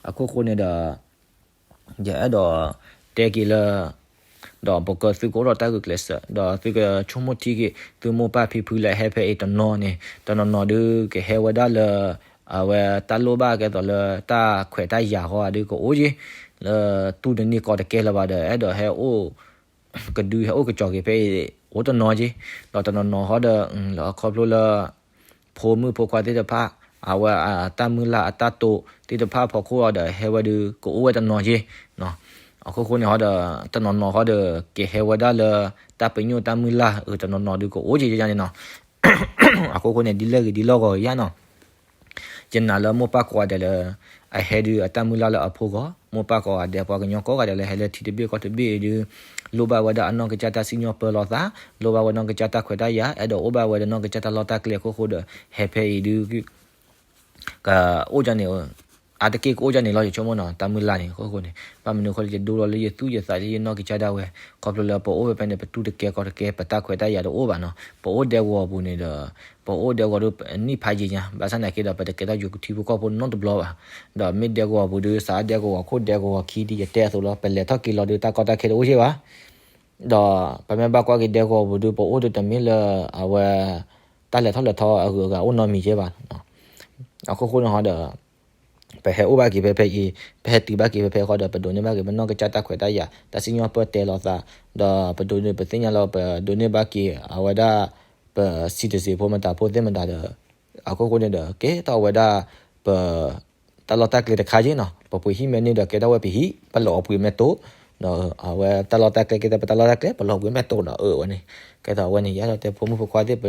အခိၣ်ဃိန့ၣ်ဒီး ယအဲၣ်ဒိးတဲက့ၤလၢ ဒီးပကသုကအိၣ်ဒီးတၢ်ဂုာ်ကျဲးစၢး ဒီးသုကဆိကမိၣ်ထံက့ၤ သုမိၢ်ပၢ်ဖံဖုလၢဟဲဖဲအံၤတနီၤန့ၣ် တနီၤနီၤဒုးကဟဲဝဲဒၣ်လၢ အဝဲတၢ်လိၣ်ဘၣ်ကဲသိးလၢတၢ်ခွဲးတၢ်ယာ်ဃီဒုးကအိၣ်က့ၤ လၢတူၢ်တန့ၢ်ကီးတကဲလၢၤဘၣ်ဒီး အဲၣ်ဒိးဟဲအိၣ် ကဒုဟဲအိၣ်ကစီၤက့ၤဖဲအံၤ အိၣ်တနီၤက့ၤ, ဒီးတနီၤနီၤဃီဒီး လၢခီဖျိလၢ ဖိမုၣ်ဖိခွါသ့ၣ်တဖၣ် အဝဲအတၢ်မုၢ်လၢ်အတၢ်တိာ်သ့ၣ်တဖၣ်ဖီခိၣ်အီၤဒီး ဟဲဝဲဒုးကအိၣ်ဝဲတနီၤက့ၤ, အခိၣ်ဃိန့ၣ်ဃီဒီး တနီၤနီၤဃီဒီး ကဟဲဝဲဒၣ်လၢ တၢ်ပညိၣ်တၢ်မုၢ်လၢ် အတနီၤနီၤဒုးကအိၣ်က့ၤယါန့ၣ်နီၤ, အခိၣ်ဃိန့ၣ် ဒ်လဲၣ်ဂ့ၤဒ်လီၢ်ဂီၤဂ့ၤယါနီၤ ယနာ်လၢမိၢ်ပၢ်ကိးဂၤဒဲးလၢ အဟဲဒုးအတၢ်မုၢ်လၢ်လၢအဖိဂီၢ် မိၢ်ပၢ်ကိးဂၤဒဲး ပှၤကညီကိးဂၤဒဲးလၢဟဲလၢထံတဘ့ၣ်ကီၢ်တဘ့ၣ်အံၤဒုး လိၣ်ဘၣ်ဝဲဒၣ်အနီၢ်ကစၢ်တၢ်စံၣ်ညီၣ်ပၢလီၤသး လိၣ်ဘၣ်ဝဲနီၢ်ကစၢ်တၢ်ခွဲးတၢ်ယာ် အဲၣ်ဒိးအိၣ်ဘၣ်ဝဲဒီးနီၢ်ကစၢ်တၢ်လီၢ်တၢ်ကျဲအခိၣ်ဃိဒီး ဟဲဖဲအံၤဒုး ကအိၣ်ကန့ၣ် အါတက့ၢ်ကအိၣ်ကန့ၣ်လီၤ ယဆိကမိၣ်နီၤ တၢ်မုၢ်လၢ်န့ၣ် အခိၣ်ဃိန့ၣ် ဘၣ်မနုၤအဃိလၢယဒိလီၤလၢယသူၣ်ယသးလၢယနီၢ်ကစၢ်ဒၣ်ဝဲ ခီဖျိလၢပအိၣ်ဖဲဖဲန့ၣ် ပတူၢ်တကဲကီးတကဲ ပတၢ်ခွဲးတၢ်ယာ်တအိၣ်ဘၣ်နီၤ ပအိၣ်ဒဲကဝီၤပူၤန့ၣ်ဒီး ပအိၣ်ဒဲကဝီၤဒုး ပနံၣ်ဖးယံာ်ညါ ဘၣ်ဆၣ်သနာ်က့ဒီး ပတကဲထီၣ်ယိၤကထံဖိကီၢ်ဖိနီတဘျီဘၣ် ဒီးမ့ၢ်ဒဲကဝီၤပူၤဒုး စးဒဲကဝီၤခိၣ်ဒဲကဝီၤခံဒ်ယတဲအသိးလီၤ ပလဲၤထီၣ်က့ၤလီၤဒုး တၢ်ကီတၢ်ခဲတအိၣ်က့ၤဘၣ် ဒီးပမ့ၢ်ဘၣ်ကွၢ်က့ၤဒဲကဝီၤပူၤဒုး ပအိၣ်ဒုးတမ့ၢ်လၢ အဝဲ တၢ်လဲၤထီၣ်လဲၤထီအဂုၤအဂၤအိၣ်နီတမံၤကဲဘၣ် အခိၣ်ဃိန့ၣ်ဟီဒီး ပဟဲအိၣ်ဘၣ်က့ၤဖဲဖဲအံၤ ပဟဲတုၤဘၣ်က့ၤဖဲဖဲဃီဒီး ပဒိးန့ၢ်ဘၣ်က့ၤ ပနီၢ်ကစၢ်တၢ်ခွဲးတၢ်ယာ် တၢ်စံၣ်ညီၣ်ပၢၢ်တဲလီၤသး ဒီးပဒိးန့ၢ် ပသ့ၣ်ညါလီၤ ပဒိးန့ၢ်ဘၣ်က့ၤ အဝဲဒၣ် ပ citizen ဖိမတၤဖိသ့ၣ်မတၤဒီး အခိၣ်ဃိန့ၣ်ဒီး ကဲထီၣ်ဝဲဒၣ် ပ တၢ်လီၢ်တၢ်ကျဲတခါက့နီၤ ပပှ့ၤဟံၣ်မဲန့ၢ်ဒီး ကဲထီၣ်ဝဲပဟံၣ် ပလီၤအပှ့ၤမဲာ်တိၢ် ဒီးအဝဲတၢ်လီၢ်တၢ်ကျဲ ကဲထီၣ်ပတၢ်လီၢ်တၢ်ကျဲ ပလီၤပှ့ၤမဲာ်တိၢ်ဒီး အဝဲန့ၣ် ကဲထီၣ်အဝဲန့ၣ် ယအဲၣ်ဒိးတဲဖိမုၣ်ဖိခွါသ့ၣ် ပ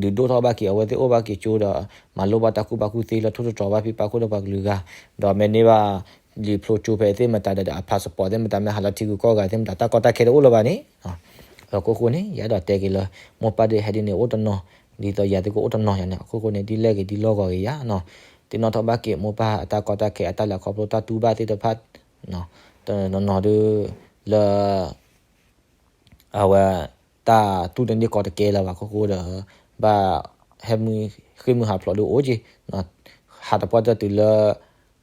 ဒုးဒိၣ်ထီၣ်ဘၣ်က့ၤ အဝဲသ့ၣ်အိၣ်ဘၣ်က့ၤကၠိဒီး မၤလိဘၣ်တၢ်ကူၣ်ဘၣ်ကူၣ်သ့လၢထိၣ်သတြီၤဘၣ်ဖံးပာ်ခိၣ်ဒီးပှၤကလုာ်ဂၤ ဒီးမ့ၢ်န့ၢ်ဘၣ် လံာ်ဖျိကၠိဖဲသ့ၣ်မတၤဒီး အ passport သ့ၣ်မတၤ မ့ၢ်ဟးလၢထံဂုၤကီၢ်ဂၤသ့ၣ်မတၤ တၢ်ကီတၢ်ခဲတအိၣ်လၢၤဘၣ်န့ၣ် အခိၣ်ဃိန့ၣ် ယအဲၣ်ဒိးတဲက့ၤလၢ မိၢ်ပၢ်ဒုးဟဲဒ်န့ၣ်အိၣ်တနီၤ ဒ်သိးယၤသုကအိၣ်တနီၤယၤန့ၣ် အခိၣ်ဃိန့ၣ် ဒ်လဲၣ်ဂ့ၤဒ်လီၢ်ဂီၤဂ့ၤယါနီၤ သ့ၣ်နီၣ်ထီၣ်ဘၣ်က့ၤမိၢ်ပၢ်အတၢ်ကီတၢ်ခဲအတၢ်လဲၤခီဖျိတၢ်တူၢ်ဘၣ်သ့ၣ်တဖၣ် တနီၤနီၤဒုး လၢ အဝဲ တၢ်တူၢ်တန့ၢ်ကီးတကဲလၢၤဘၣ်အခိၣ်ဃိဒီး ဘၣ်ဟဲမုၢ်ဃ့ၢ်မုၢ်ဟးဖျိးဒုးအိၣ်က့ၤ ဟးတပှၢ်တၢၢ်တုၤလၢ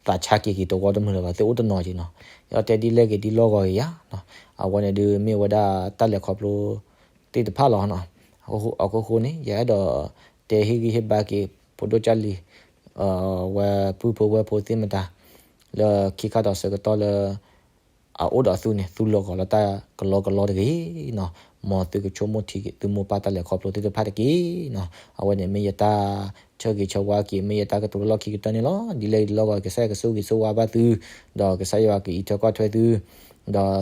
သ ပာ်ဆါက့ၤက့ၤတဝီတမုာ်လၢၤဘၣ် သုအိၣ်တနီၤက့ၤနီၤ. ယအဲၣ်ဒိးတဲဒ်လဲၣ်ဂ့ၤဒ်လဲၣ်ဂ့ၤယၤနီၤ. အဝဲန့ၣ်ဒုးမ့ၢ်ဝဲဒၣ်တၢ်လဲၤခီဖျိသ့ၣ်တဖၣ်လီၤနီၤ. အဃိဃိန့ၣ် ယအဲၣ်ဒိးတဲဟ့ၣ်ဂံၢ်ဟ့ၣ်ဘါက့ၤ ဖိဒိၣ်ကၢ်လံၤ ဝဲပုၢ်ဖိဝဲၢ်ဖိသ့ၣ်မတၤ လၢခံခါဒီးဆၢကတီၢ်လၢ အအိၣ်ဒီးသုန့ၣ် သုလီၤဂီၤလၢတၢ်ကလီကလီတဂ့ၤနီၤ. မ်သုကဆိကမိၣ်ထံက့ၤ သုမိၢ်ပၢ်တၢ်လဲၤခီဖျိသ့ၣ်တဖၣ်တက့ၢ်နီၤ. အဝဲန့ၣ်မ့ၢ်ယတၢ်ဆၢဂ့ၤဆၢဝါက့ၤ မ့ၢ်ယတၢ်ကတိၤလၢလီၢ်ခံကတၢၢ်န့ၣ်လီၤ. ဒ်လဲၣ်ဂ့ၤဒ်လဲၣ်ဂ့ၤ ကစၢ်ယွၤကဆိၣ်ဂ့ၤဆိၣ်ဝါဘၣ်သု ဒီးကစၢ်ယွၤကအံးထွဲကွၢ်ထွဲသု ဒီး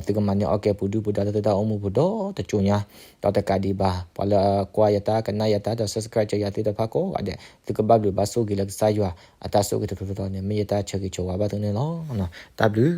သုကမၤန့ၢ်အီၣ်ကဲပူၤဒုၣ်ပူၤဒါလၢသုတၢ်အိၣ်မူပူၤဒီတကၠိညါ, ဒီးတကးဒံးဘၣ် ပှၤလၢအကွၢ်ယတၢ် ကနၣ်ယတၢ် ဒီး subscribe ကၢယၤသ့ၣ်တဖၣ်ကိးဂၤဒဲး သုကဘၣ်ဘျုးဘၣ်ဆိၣ်ဂ့ၤလၢကစၢ်ယွၤအတၢ်ဆိၣ်ဂ့ၤတတီၤတီၤန့ၣ် မ့ၢ်ယတၢ်ဆၢဂ့ၤဆၢဝါဘၣ်သုန့ၣ်လီၤ. တၢ်ဘျုး